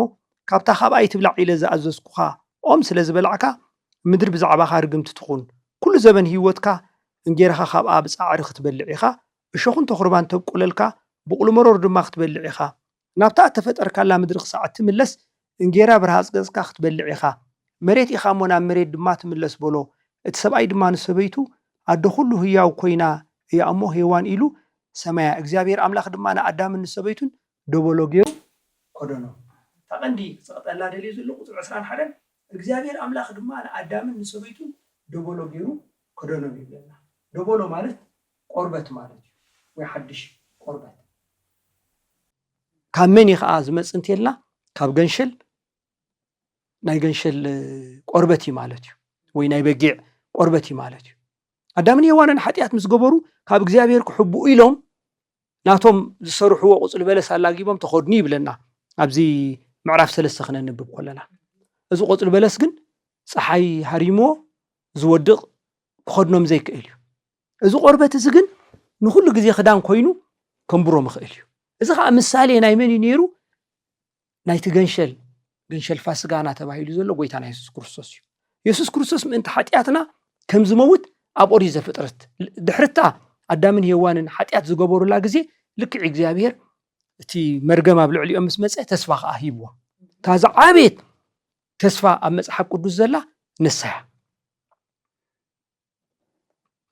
ካብታ ካብኣ ኣይትብላዕ ኢለ ዝኣዘዝኩኻ ኦም ስለ ዝበላዕካ ምድሪ ብዛዕባኻ ርግምቲ ትኹን። ኩሉ ዘበን ህይወትካ እንጌራኻ ካብኣ ብፃዕሪ ክትበልዕ ኢኻ፣ እሾኽን ተኹርባን ተብቁለልካ፣ ብቑሊ መሮር ድማ ክትበልዕ ኢኻ። ናብታ እተፈጠርካላ ምድሪ ክሳዕ እትምለስ እንጌራ ብርሃፅ ገፅካ ክትበልዕ ኢኻ፣ መሬት ኢኻ እሞ ናብ መሬት ድማ ትምለስ በሎ። እቲ ሰብኣይ ድማ ንሰበይቱ ኣደ ኩሉ ህያው ኮይና እያ እሞ ሄዋን ኢሉ ሰመያ። እግዚኣብሔር ኣምላኽ ድማ ንኣዳምን ንሰበይቱን ደበሎ ገይሩ ከደኖም። እታ ቀንዲ ክፅቕጠላ ደልየ ዘሎ ቁፅሪ ዕስራን ሓደን እግዚኣብሔር ኣምላኽ ድማ ንኣዳምን ንሰበይቱን ደበሎ ገይሩ ከደኖም ይብለና። ደበሎ ማለት ቆርበት ማለት እዩ ወይ ሓድሽ ቆርበት ካብ መን እዩ ከዓ ዝመፅእ እንተልና ካብ ገንሸል ናይ ገንሸል ቆርበት እዩ ማለት እዩ ወይ ናይ በጊዕ ቆርበት እዩ ማለት እዩ ኣዳምን የዋንን ሓጢኣት ምስ ገበሩ ካብ እግዚኣብሔር ክሕብኡ ኢሎም ናቶም ዝሰርሕዎ ቁፅሊ በለስ ኣላጊቦም ተኸድኑ ይብለና ኣብዚ ምዕራፍ ሰለስተ ክነንብብ ከለና እዚ ቁፅሊ በለስ ግን ፀሓይ ሃሪምዎ ዝወድቕ ክኸድኖም ዘይክእል እዩ እዚ ቆርበት እዚ ግን ንኩሉ ግዜ ክዳን ኮይኑ ከንብሮም ይኽእል እዩ እዚ ከዓ ምሳሌ ናይ መን እዩ ነይሩ ናይቲ ገንሸል ገንሸል ፋስጋና ተባሂሉ ዘሎ ጎይታና የሱስ ክርስቶስ እዩ የሱስ ክርስቶስ ምእንቲ ሓጢኣትና ከም ዝመውት ኣብ ኦሪት ዘፍጥረት ድሕርታ ኣዳምን ሄዋንን ሓጢኣት ዝገበሩላ ግዜ ልክዕ እግዚኣብሔር እቲ መርገም ኣብ ልዕሊኦም ምስ መፀ ተስፋ ከዓ ሂብዎ እታ ዝዓቤት ተስፋ ኣብ መፅሓፍ ቅዱስ ዘላ ንስያ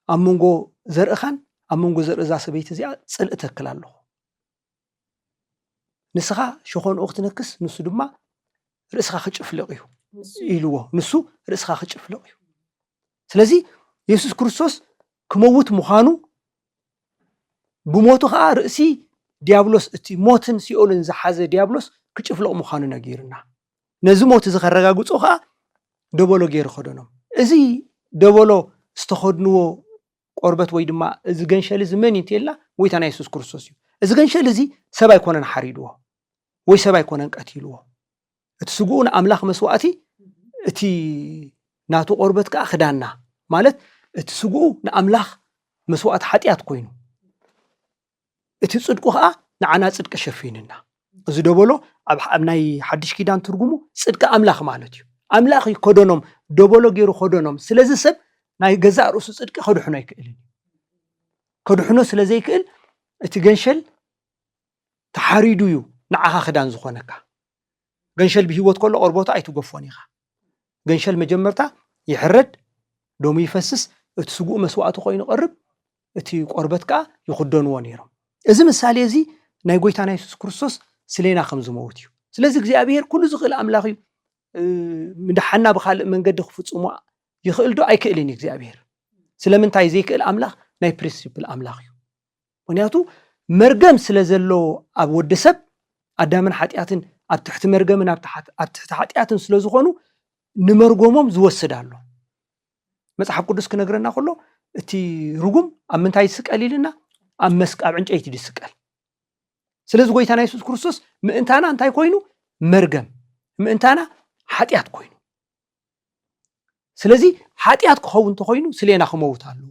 ኣብ መንጎ ዘርእኻን ኣብ መንጎ ዘርኢ እዛ ሰበይቲ እዚኣ ፅልኢ ተክል ኣለኹ ንስኻ ሸኾንኡ ክትነክስ ንሱ ድማ ርእስኻ ክጭፍልቕ እዩ ኢልዎ ንሱ ርእስኻ ክጭፍልቕ እዩ ስለዚ የሱስ ክርስቶስ ክመውት ምዃኑ፣ ብሞቱ ኸዓ ርእሲ ዲያብሎስ፣ እቲ ሞትን ሲኦልን ዝሓዘ ዲያብሎስ ክጭፍለቕ ምዃኑ ነጊሩና። ነዚ ሞት እዚ ከረጋግጾ ኸዓ ደበሎ ገይሩ ኸደኖም። እዚ ደበሎ ዝተኸድንዎ ቆርበት ወይ ድማ እዚ ገንሸል እዚ መን እዩ እንተልና፣ ጎይታና የሱስ ክርስቶስ እዩ። እዚ ገንሸል እዚ ሰብ ኣይኮነን ሓሪድዎ ወይ ሰብ ኣይኮነን ቀቲልዎ። እቲ ስግኡ ንኣምላኽ መስዋእቲ፣ እቲ ናቱ ቆርበት ከኣ ክዳንና፣ ማለት እቲ ስግኡ ንኣምላኽ መስዋእቲ ሓጢኣት ኮይኑ፣ እቲ ጽድቁ ከኣ ንዓና ጽድቂ ሸፊንና። እዚ ደበሎ ኣብ ኣብ ናይ ሓድሽ ኪዳን ትርጉሙ ጽድቂ ኣምላኽ ማለት እዩ። ኣምላኽ እዩ ከደኖም፣ ደበሎ ገይሩ ከደኖም። ስለዚ ሰብ ናይ ገዛእ ርእሱ ጽድቂ ከድሕኖ ኣይክእልን እዩ። ከድሕኖ ስለ ዘይክእል እቲ ገንሸል ተሓሪዱ እዩ ንዓኻ ክዳን ዝኾነካ። ገንሸል ብህይወት ከሎ ቆርበቱ ኣይትገፎን ኢኻ። ገንሸል መጀመርታ ይሕረድ፣ ደሙ ይፈስስ፣ እቲ ስግኡ መስዋእቲ ኮይኑ ይቐርብ፣ እቲ ቆርበት ከኣ ይኽደንዎ ነይሮም። እዚ ምሳሌ እዚ ናይ ጎይታና የሱስ ክርስቶስ ስሌና ከም ዝመውት እዩ። ስለዚ እግዚኣብሔር ኩሉ ዝኽእል ኣምላኽ እዩ። እ፣ ምድሓና ብኻልእ መንገዲ ክፍጽሞ ይኽእል ዶ? ኣይክእልን እዩ እግዚኣብሔር። ስለምንታይ ዘይክእል ኣምላኽ ናይ ፕሪንሲፕል ኣምላኽ እዩ። ምኽንያቱ መርገም ስለ ዘሎ ኣብ ወዲ ሰብ ኣዳምን ሓጢኣትን ኣብ ትሕቲ መርገምን ኣብ ትሓት-፣ ኣብ ትሕቲ ሓጢኣትን ስለ ዝኾኑ ንመርጎሞም ዝወስድ ኣሎ። መጽሓፍ ቅዱስ ክነግረና ከሎ እቲ ርጉም ኣብ ምንታይ ይስቀል ኢልና? ኣብ መስቀ-፣ ኣብ ዕንጨይቲ ይስቀል። ስለዚ ጎይታና የሱስ ክርስቶስ ምእንታና እንታይ ኮይኑ? መርገም። ምእንታና ሓጢኣት ኮይኑ። ስለዚ ሓጢኣት ክኸውን እንተኾይኑ ስሌና ክመውት ኣለዎ።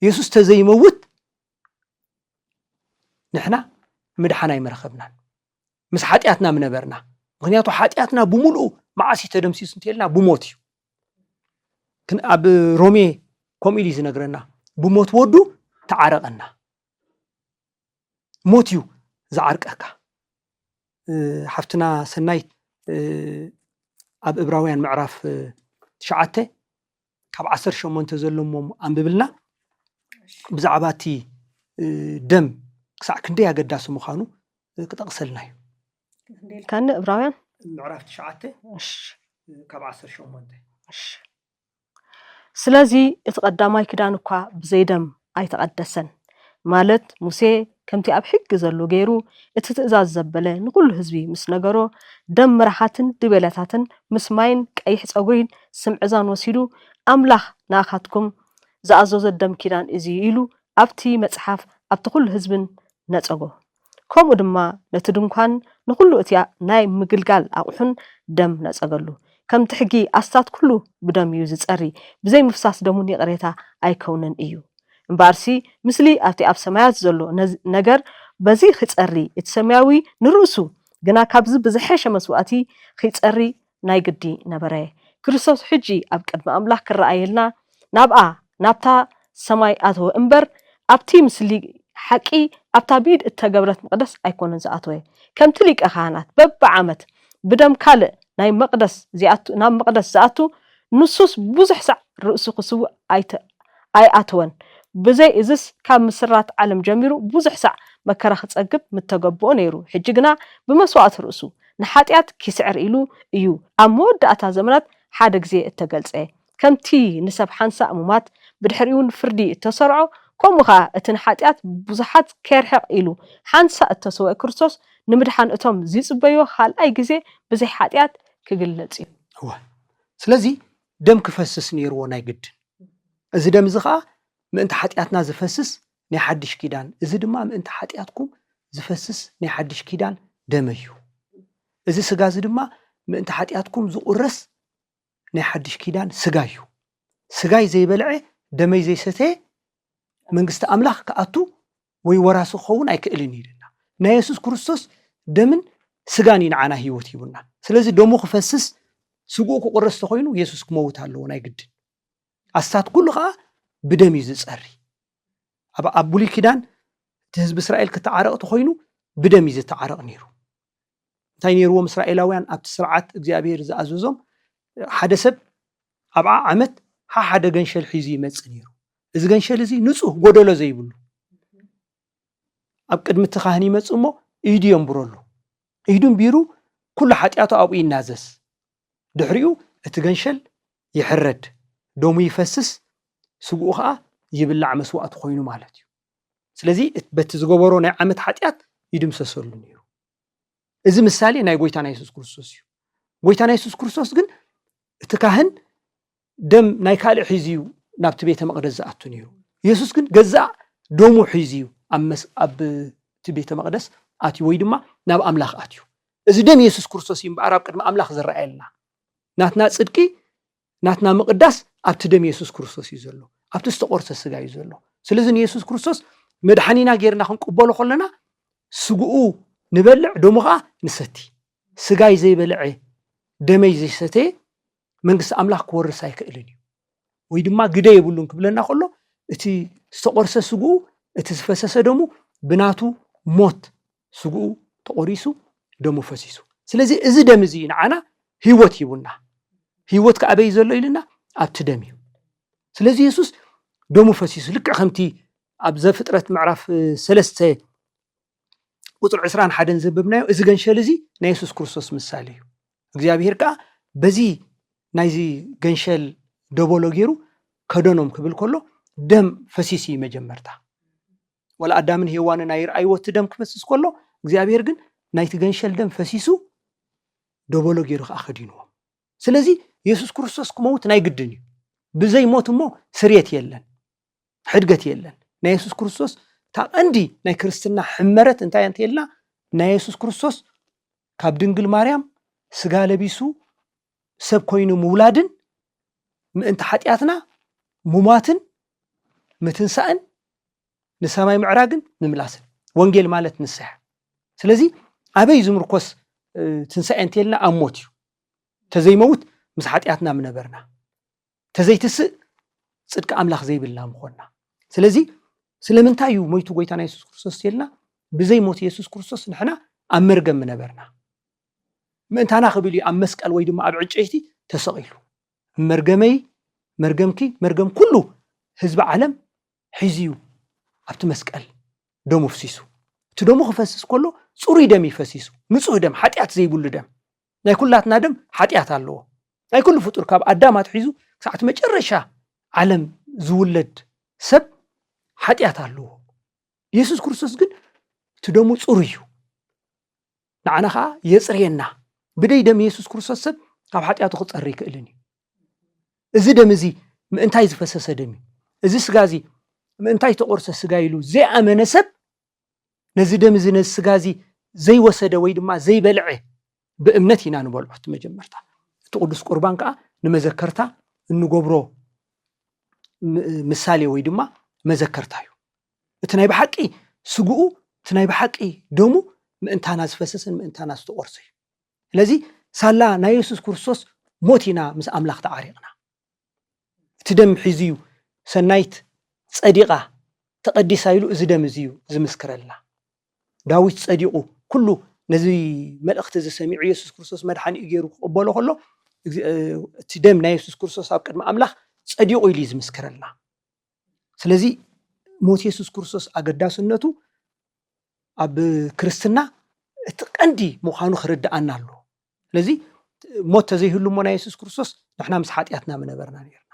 የሱስ ተዘይመውት ንሕና ምድሓን ኣይምረኸብናን። ምስ ሓጢኣትና ምነበርና። ምኽንያቱ ሓጢኣትና ብምሉኡ መዓስ እዩ ተደምሲሱ እንተልና ብሞት እዩ። ክን-፣ ኣብ ሮሜ ከምኡ ኢሉ እዩ ዝነግረና። ብሞት ወዱ ተዓረቐና። ሞት እዩ ዝዓርቀካ። እ፣ ሓፍትና ሰናይት፣ እ፣ ኣብ እብራውያን ምዕራፍ፣ እ፣ ትሽዓተ ካብ ዓሰርተ ሸሞንተ ዘሎ እሞ ኣንብብልና። ብዛዕባ እቲ፣ እ፣ ደም ክሳዕ ክንደይ ኣገዳሲ ምዃኑ፣ እ፣ ክጠቕሰልና እዩ። ካን እብራውያን ምዕራፍ ትሽዓተ እሺ፣ እ፣ ካብ ዓሰርተ ሸሞንተ። እሺ። ስለዚ እቲ ቀዳማይ ኪዳን እኳ ብዘይ ደም ኣይተቐደሰን። ማለት ሙሴ ከምቲ ኣብ ሕጊ ዘሎ ገይሩ እቲ ትእዛዝ ዘበለ ንኹሉ ህዝቢ ምስ ነገሮ፣ ደም መራሓትን ድቤላታትን ምስ ማይን ቀይሕ ጸጉሪን ስምዕዛን ወሲዱ፣ ኣምላኽ ንኣኻትኩም ዝኣዘዞ ደም ኪዳን እዚ እዩ ኢሉ ኣብቲ መጽሓፍ ኣብቲ ኩሉ ህዝብን ነጸጎ። ከምኡ ድማ ነቲ ድንኳን ንኹሉ እቲ ናይ ምግልጋል ኣቑሑን ደም ነጸገሉ። ከምቲ ሕጊ ኣስታት ኩሉ ብደም እዩ ዝጸሪ፣ ብዘይ ምፍሳስ ደሙን ይቕሬታ ኣይከውንን እዩ። እምበኣርሲ ምስሊ ኣብቲ ኣብ ሰማያት ዘሎ ነዝ-፣ ነገር በዚ ኺጸሪ፣ እቲ ሰማያዊ ንርእሱ ግና ካብዚ ብዝሐሸ መስዋእቲ ኺጸሪ ናይ ግዲ ነበረ። ክርስቶስ ሕጂ ኣብ ቅድሚ ኣምላኽ ክረኣየልና ናብኣ፣ ናብታ ሰማይ ኣተወ እምበር፣ ኣብቲ ምስሊ ሓቂ ኣብታ ብኢድ እተገብረት መቕደስ ኣይኮነን ዝኣተወ። ከምቲ ሊቀ ካህናት በብዓመት ብደም ካልእ ናይ መቕደስ ዚኣቱ፣ ናብ መቕደስ ዝኣቱ፣ ንሱስ ብዙሕ ሳዕ ርእሱ ክስውእ ኣይተ-፣ ኣይኣተወን። ብዘይ እዝስ ካብ ምስራት ዓለም ጀሚሩ ብዙሕ ሳዕ መከራ ክጸግብ ምተገብኦ ነይሩ። ሕጂ ግና ብመስዋእቲ ርእሱ ንሓጢኣት ኪስዕር ኢሉ እዩ ኣብ መወዳእታ ዘመናት ሓደ ግዜ እተገልጸ። ከምቲ ንሰብ ሓንሳእ ምሟት ብድሕሪኡ ንፍርዲ እተሰርዖ፣ ከምኡ ኸኣ እቲ ንሓጢኣት ብዙሓት ኬርሕቕ ኢሉ ሓንሳእ እተሰውአ ክርስቶስ ንምድሓን እቶም ዚጽበይዎ ካልኣይ ግዜ ብዘይ ሓጢኣት ክግለጽ እዩ። እወ። ስለዚ ደም ክፈስስ ነይርዎ ናይ ግድን። እዚ ደም እዚ ኸኣ ምእንቲ ሓጢኣትና ዝፈስስ ናይ ሓድሽ ኪዳን፣ እዚ ድማ ምእንቲ ሓጢኣትኩም ዝፈስስ ናይ ሓድሽ ኪዳን ደመይ እዩ። እዚ ስጋ እዚ ድማ ምእንቲ ሓጢኣትኩም ዝቑረስ ናይ ሓድሽ ኪዳን ስጋ እዩ። ስጋይ ዘይበልዐ ደመይ ዘይሰተየ መንግስቲ ኣምላኽ ክኣቱ ወይ ወራሲ ክኸውን ኣይክእልን እዩ ኢልና። ናይ የሱስ ክርስቶስ ደምን ስጋን እዩ ንዓና ህይወት ሂቡና። ስለዚ ደሙ ክፈስስ ስግኡ ክቑረስ ተኾይኑ የሱስ ክመውት ኣለዎ ናይ ግድን። ኣስታት ኩሉ ኸዓ ብደም እዩ ዝጸሪ። ኣብ ኣብ ብሉይ ኪዳን እቲ ህዝቢ እስራኤል ክተዓረቕ ተኾይኑ ብደም እዩ ዝተዓረቕ ነይሩ። እንታይ ነይርዎም እስራኤላውያን ኣብቲ ስርዓት እግዚኣብሔር ዝኣዘዞም? ሓደ ሰብ ኣብ ዓ-፣ ዓመት ሓ-፣ ሓደ ገንሸል ሒዙ ይመጽእ ነይሩ። እዚ ገንሸል እዚ ንጹህ ጎደሎ ዘይብሉ ኣብ ቅድሚ እቲ ካህን ይመጽእ እሞ ኢዱ የንብረሉ። ኢዱ እንቢሩ ኩሉ ሓጢኣቱ ኣብኡ ይናዘዝ። ድሕሪኡ እቲ ገንሸል ይሕረድ፣ ደሙ ይፈስስ፣ ስግኡ ከዓ ይብላዕ መስዋእቲ ኮይኑ ማለት እዩ። ስለዚ በቲ ዝገበሮ ናይ ዓመት ሓጢኣት ይድምሰሰሉ ነይሩ። እዚ ምሳሌ ናይ ጎይታና የሱስ ክርስቶስ እዩ። ጎይታና የሱስ ክርስቶስ ግን እቲ ካህን ደም ናይ ካልእ ሒዙ እዩ ናብቲ ቤተ መቕደስ ዝኣቱ ነይሩ። የሱስ ግን ገዛእ ደሙ ሒዙ እዩ ኣብ መስ- ኣብ እቲ ቤተ መቕደስ ኣትዩ ወይ ድማ ናብ ኣምላኽ ኣትዩ። እዚ ደም የሱስ ክርስቶስ እዩ እምበኣር ኣብ ቅድሚ ኣምላኽ ዝረኣየልና። ናትና ጽድቂ ናትና ምቕዳስ ኣብቲ ደም የሱስ ክርስቶስ እዩ ዘሎ፣ ኣብቲ ዝተቆርሰ ስጋ እዩ ዘሎ። ስለዚ ንየሱስ ክርስቶስ መድሓኒና ጌርና ክንቅበሎ ከለና ስግኡ ንበልዕ፣ ደሙ ከዓ ንሰቲ። ስጋይ ዘይበልዐ ደመይ ዘይሰተየ መንግስቲ ኣምላኽ ክወርስ ኣይክእልን እዩ ወይ ድማ ግደ የብሉን ክብለና ከሎ እቲ ዝተቆርሰ ስግኡ እቲ ዝፈሰሰ ደሙ ብናቱ ሞት ስግኡ ተቆሪሱ ደሙ ፈሲሱ። ስለዚ እዚ ደም እዚ ንዓና ህይወት ሂቡና። ህይወት ከኣበይ ዘሎ ኢልና ኣብቲ ደም እዩ። ስለዚ የሱስ ደሙ ፈሲሱ ልክዕ ከምቲ ኣብ ዘፍጥረት ምዕራፍ ሰለስተ ቁፅሪ ዕስራን ሓደን ዘንበብናዮ እዚ ገንሸል እዚ ናይ የሱስ ክርስቶስ ምሳሌ እዩ። እግዚኣብሔር ከዓ በዚ ናይዚ ገንሸል ደበሎ ገይሩ ከደኖም ክብል ከሎ ደም ፈሲሱ እዩ መጀመርታ። ወላ ኣዳምን ሄዋንን ኣይረኣይዎ እቲ ደም ክፈስስ ከሎ እግዚኣብሔር ግን ናይቲ ገንሸል ደም ፈሲሱ ደበሎ ገይሩ ከዓ ከዲንዎም። ስለዚ የሱስ ክርስቶስ ክመውት ናይ ግድን እዩ። ብዘይ ሞት እሞ ስርየት የለን፣ ሕድገት የለን። ናይ የሱስ ክርስቶስ እታ ቀንዲ ናይ ክርስትና ሕመረት እንታይ እንተልና ናይ የሱስ ክርስቶስ ካብ ድንግል ማርያም ስጋ ለቢሱ ሰብ ኮይኑ ምውላድን ምእንቲ ሓጢኣትና ሙማትን ምትንሳእን ንሰማይ ምዕራግን ምምላስን። ወንጌል ማለት ንስሐ። ስለዚ ኣበይ ዝምርኮስ ትንሳኤ እንተልና ኣብ ሞት እዩ። ተዘይመውት ምስ ሓጢኣትና ምነበርና፣ ተዘይትስእ ጽድቂ ኣምላኽ ዘይብልና ምኾንና። ስለዚ ስለምንታይ እዩ ሞይቱ ጎይታና የሱስ ክርስቶስ እንተልና ብዘይ ሞት የሱስ ክርስቶስ ንሕና ኣብ መርገም ምነበርና። ምእንታና ክብል እዩ ኣብ መስቀል ወይ ድማ ኣብ ዕንጨይቲ ተሰቒሉ። መርገመይ መርገምኪ መርገም ኩሉ ህዝቢ ዓለም ሒዙ እዩ ኣብቲ መስቀል ደሙ ፍሲሱ። እቲ ደሙ ክፈስስ ከሎ ጽሩይ ደም እዩ ፈሲሱ፣ ንጹህ ደም፣ ሓጢኣት ዘይብሉ ደም። ናይ ኩላትና ደም ሓጢኣት ኣለዎ። ናይ ኩሉ ፍጡር ካብ ኣዳም ኣትሒዙ ክሳዕ እቲ መጨረሻ ዓለም ዝውለድ ሰብ ሓጢኣት ኣለዎ። የሱስ ክርስቶስ ግን እቲ ደሙ ጽሩይ እዩ። ንዓና ከዓ የጽርየና። ብደይ ደም የሱስ ክርስቶስ ሰብ ካብ ሓጢኣቱ ክጸሪ ይክእልን እዩ። እዚ ደም እዚ ምእንታይ ዝፈሰሰ ደም እዩ፣ እዚ ስጋ እዚ ምእንታይ ተቆርሰ ስጋ ኢሉ ዘይኣመነ ሰብ ነዚ ደም እዚ ነዚ ስጋ እዚ ዘይወሰደ ወይ ድማ ዘይበልዐ ብእምነት ኢና ንበልዖ። እቲ መጀመርታ እቲ ቅዱስ ቁርባን ከዓ ንመዘከርታ እንገብሮ ም- ምሳሌ ወይ ድማ መዘከርታ እዩ። እቲ ናይ ብሓቂ ስግኡ እቲ ናይ ብሓቂ ደሙ ምእንታና ዝፈሰሰን ምእንታና ዝተቆርሰ እዩ። ስለዚ ሳላ ናይ የሱስ ክርስቶስ ሞት ኢና ምስ ኣምላኽ ተዓሪቕና። እቲ ደም ሒዙ እዩ ሰናይት ጸዲቓ ተቐዲሳ ኢሉ እዚ ደም እዚ እዩ ዝምስክረልና። ዳዊት ጸዲቑ ኩሉ ነዚ መልእኽቲ እዚ ሰሚዑ የሱስ ክርስቶስ መድሓኒኡ ገይሩ ክቕበሎ ከሎ እቲ ደም ናይ የሱስ ክርስቶስ ኣብ ቅድሚ ኣምላኽ ጸዲቑ ኢሉ እዩ ዝምስክረልና። ስለዚ ሞት የሱስ ክርስቶስ ኣገዳስነቱ ኣብ ክርስትና እቲ ቀንዲ ምዃኑ ክርድኣና ኣለዎ። ስለዚ ሞት ተዘይህሉ እሞ ናይ የሱስ ክርስቶስ ንሕና ምስ ሓጢኣትና ምነበርና ነርና።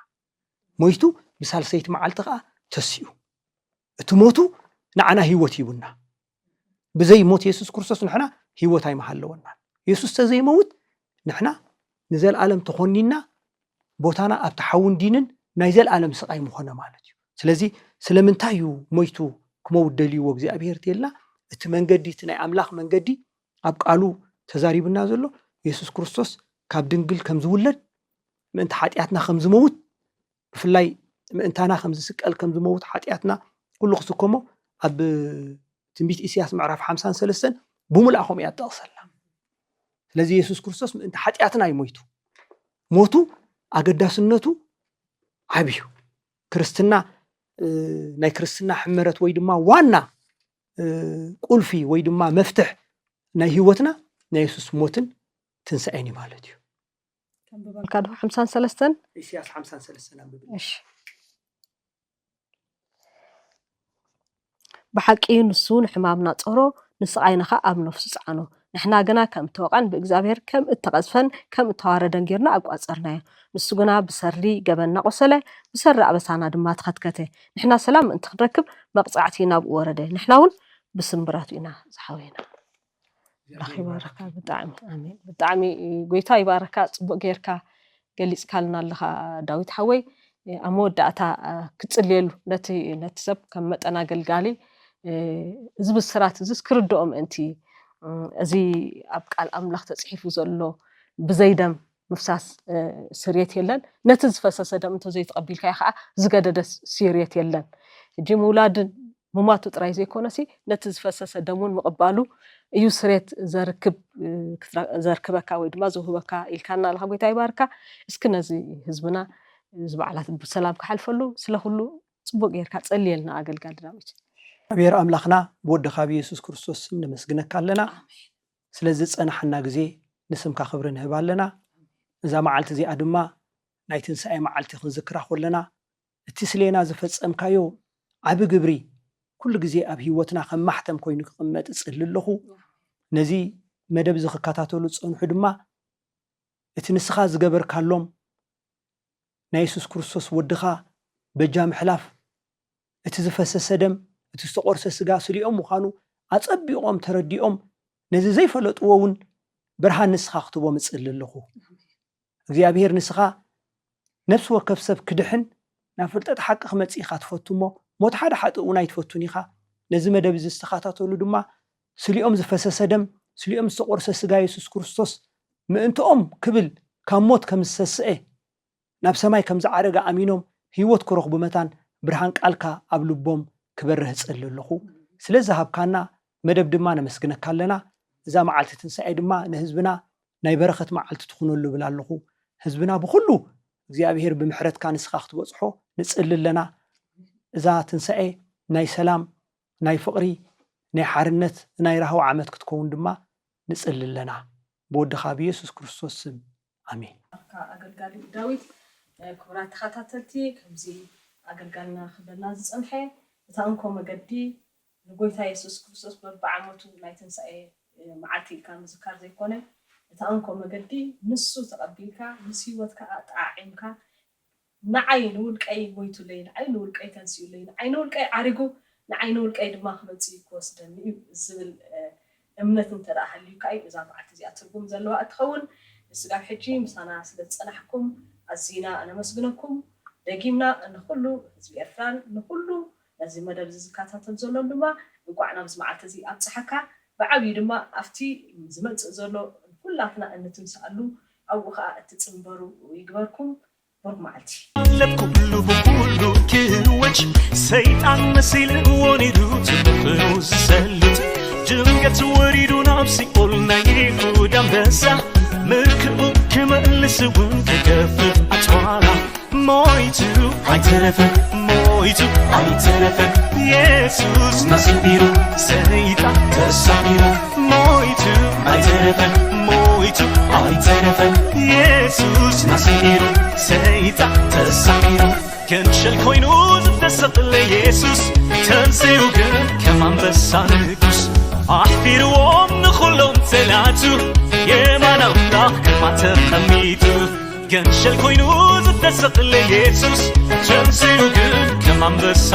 ሞይቱ ብሳልሰይቲ መዓልቲ ከዓ ተሲኡ። እቲ ሞቱ ንዓና ህይወት ሂቡና። ብዘይ ሞት የሱስ ክርስቶስ ንሕና ህይወት ኣይምሃለወናን። የሱስ ተዘይመውት ንሕና ንዘለኣለም ተኾኒና ቦታና ኣብቲ ሓውን ዲንን ናይ ዘለኣለም ስቓይ ምኾነ ማለት እዩ። ስለዚ ስለምንታይ እዩ ሞይቱ ክመውት ደልይዎ እግዚኣብሄር ተልና እቲ መንገዲ እቲ ናይ ኣምላኽ መንገዲ ኣብ ቃሉ ተዛሪብና ዘሎ የሱስ ክርስቶስ ካብ ድንግል ከም ዝውለድ ምእንቲ ሓጢኣትና ከም ዝመውት ብፍላይ ምእንታና ከም ዝስቀል ከም ዝመውት ሓጢኣትና ኩሉ ክስከሞ ኣብ ትንቢት ኢሳያስ ምዕራፍ ሓምሳን ሰለስተን ብሙልኣ ከምኡ እያ ትጠቕሰልና። ስለዚ የሱስ ክርስቶስ ምእንቲ ሓጢኣትና እዩ ሞይቱ። ሞቱ ኣገዳስነቱ ዓብዩ ክርስትና ናይ ክርስትና ሕመረት ወይ ድማ ዋና ቁልፊ ወይ ድማ መፍትሕ ናይ ህይወትና ናይ የሱስ ሞትን ትንሳኤን እዩ ማለት እዩ። ከንብበልካ ዶ ሓምሳን ሰለስተን ኢሳያስ ሓምሳን ሰለስተን ኣንብብ። እሺ። ብሓቂ ንሱ ንሕማምና ጸሮ፣ ንስቓይና ኸኣ ኣብ ነፍሱ ጸዓኖ። ንሕና ግና ከም እተወቕዐን ብእግዚኣብሔር ከም እተቐዝፈን ከም እተዋረደን ጌርና ኣቋጸርናዮ። ንሱ ግና ብሰሪ ገበንና ቆሰለ፣ ብሰሪ ኣበሳና ድማ ተኸትከተ። ንሕና ሰላም ምእንቲ ክንረክብ መቕጻዕቲ ናብኡ ወረደ። ንሕና እውን ብስምብራቱ ኢና ዝሓወየና። ኣምላኽ ይባርካ። ብጣዕሚ ኣሜን። ብጣዕሚ ጎይታ ይባርካ። ጽቡቕ ጌርካ ገሊጽካልና ኣለኻ ዳዊት ሓወይ። ኣብ መወዳእታ ክጽልየሉ ነቲ ነቲ ሰብ ከም መጠን ኣገልጋሊ እዚ ብስራት እዚ ክርድኦ ምእንቲ፣ እዚ ኣብ ቃል ኣምላኽ ተጽሒፉ ዘሎ ብዘይ ደም ምፍሳስ ስርየት የለን። ነቲ ዝፈሰሰ ደም እንተዘይተቐቢልካዮ ከዓ ዝገደደ ስርየት የለን። ሕጂ ምውላድን ምማቱ ጥራይ ዘይኮነሲ ነቲ ዝፈሰሰ ደሙን ምቕባሉ እዩ ስርየት ዘርክብ ዘርክበካ ወይ ድማ ዝውህበካ ኢልካና ኣለኻ። ጎይታ ይባርካ። እስኪ ነዚ ህዝብና እዚ በዓላት ብሰላም ክሓልፈሉ ስለ ኩሉ ጽቡቅ ጌርካ ጸልየልና ኣገልጋሊ ዳዊት። እግዚኣብሔር ኣምላኽና ብወድኻ ብየሱስ ክርስቶስ ስም ነመስግነካ ኣለና። ስለዚ ዝጸናሓና ግዜ ንስምካ ክብሪ ንህብ ኣለና። እዛ መዓልቲ እዚኣ ድማ ናይ ትንሳኤ መዓልቲ ክንዝክራ ኮለና እቲ ስሌና ዝፈጸምካዮ ዓቢ ግብሪ ኩሉ ግዜ ኣብ ህይወትና ከም ማሕተም ኮይኑ ክቕመጥ እጽሊ ኣለኹ። ነዚ መደብ እዚ ክከታተሉ ዝጸንሑ ድማ እቲ ንስኻ ዝገበርካሎም ናይ የሱስ ክርስቶስ ወድኻ በጃ ምሕላፍ፣ እቲ ዝፈሰሰ ደም፣ እቲ ዝተቖርሰ ስጋ ስሊኦም ምዃኑ ኣጸቢቖም ተረዲኦም ነዚ ዘይፈለጥዎ እውን ብርሃን ንስኻ ክትቦም እጽሊ ኣለኹ። እግዚኣብሔር ንስኻ ነፍሲ ወከፍ ሰብ ክድሕን ናብ ፍልጠት ሓቂ ክመጽእ ኢኻ ትፈቱ እሞ ሞት ሓደ ሓጥእ እውን ኣይትፈቱን ኢኻ። ነዚ መደብ እዚ ዝተኸታተሉ ድማ ስሊኦም ዝፈሰሰ ደም ስሊኦም ዝተቖርሰ ስጋ የሱስ ክርስቶስ ምእንትኦም ክብል ካብ ሞት ከም ዝሰስአ ናብ ሰማይ ከም ዝዓረገ ኣሚኖም ህይወት ክረኽቡ መታን ብርሃን ቃልካ ኣብ ልቦም ክበርህ እጽሊ ኣለኹ። ስለ ዝሃብካና መደብ ድማ ነመስግነካ ኣለና። እዛ መዓልቲ ትንሳኤ ድማ ንህዝብና ናይ በረኸት መዓልቲ ትኹነሉ እብል ኣለኹ። ህዝብና ብኹሉ እግዚኣብሔር ብምሕረትካ ንስኻ ክትበጽሖ ንጽሊ ኣለና። እዛ ትንሳኤ ናይ ሰላም፣ ናይ ፍቕሪ፣ ናይ ሓርነት፣ ናይ ራህዋ ዓመት ክትከውን ድማ ንጽሊ ኣለና። ብወድኻ ብየሱስ ክርስቶስ ስም ኣሜን። ኣካ ኣገልጋሊ ዳዊት። ክቡራት ተኸታተልቲ፣ ከምዚ ኣገልጋልና ክብለና ዝጸንሐ እታ እንኮ መገዲ ንጎይታ የሱስ ክርስቶስ በብዓመቱ ናይ ትንሳኤ መዓልቲ ኢልካ ምዝካር ዘይኮነ እታ እንኮ መገዲ ንሱ ተቐቢልካ ምስ ህይወትካ ኣጠዓዒምካ ንዓይ ንውልቀይ ሞይቱለይ፣ ንዓይ ንውልቀይ ተንሲኡለይ፣ ንዓይ ንውልቀይ ዓሪጉ፣ ንዓይ ንውልቀይ ድማ ክመጽእ እዩ ክወስደኒ እዩ ዝብል እምነት እንተ ደኣ ሃልዩካ እዩ እዛ መዓልቲ እዚኣ ትርጉም ዘለዋ እትኸውን። ንስጋብ ሕጂ ምሳና ስለ ዝጸናሕኩም ኣዚና ነመስግነኩም። ደጊምና ንኹሉ ህዝቢ ኤርትራን ንኹሉ ነዚ መደብ እዚ ዝከታተል ዘሎን ድማ እንቋዕ ናብዚ መዓልቲ እዚ ኣብጽሓካ። ብዓብዩ ድማ ኣብቲ ዝመጽእ ዘሎ ኩላትና እንትንስኣሉ ኣብኡ ኸኣ እትጽንበሩ ይግበርኩም። ብሩክ መዓልቲ። ኣለብ ኩሉ ብኩሉ ክወች ሰይጣን መሲልዎ ነይሩ ትምኽኑ ዝሰልጥ ድንገት ወሪዱ ናብ ሲኦል ናይ ይሁዳ ኣንበሳ ምልክኡ ክመልስ እውን ክገፍፍ ኣጽዋራ ሞይቱ ኣይተረፈን ሞይቱ ኣይተረፈን የሱስ መሲሉ ሰይጣን ተሳኢሩ ሞይቱ ኣይተረፈን ሞይቱ ኣይተረፈን የሱስ መሲሉ ሰይጣን ተሳኢሩ ገንሸል ኮይኑ ዝተሰቕለ የሱስ ተንሲኡ ግን ከም ኣንበሳ ንጉስ ኣሕፊርዎም ንኹሎም ጸላቱ የማን ኣምላኽ ግርማ ተቐሚጡ ገንሸል ኮይኑ ዝተሰቕለ የሱስ ተንሲኡ ግን ከም ኣንበሳ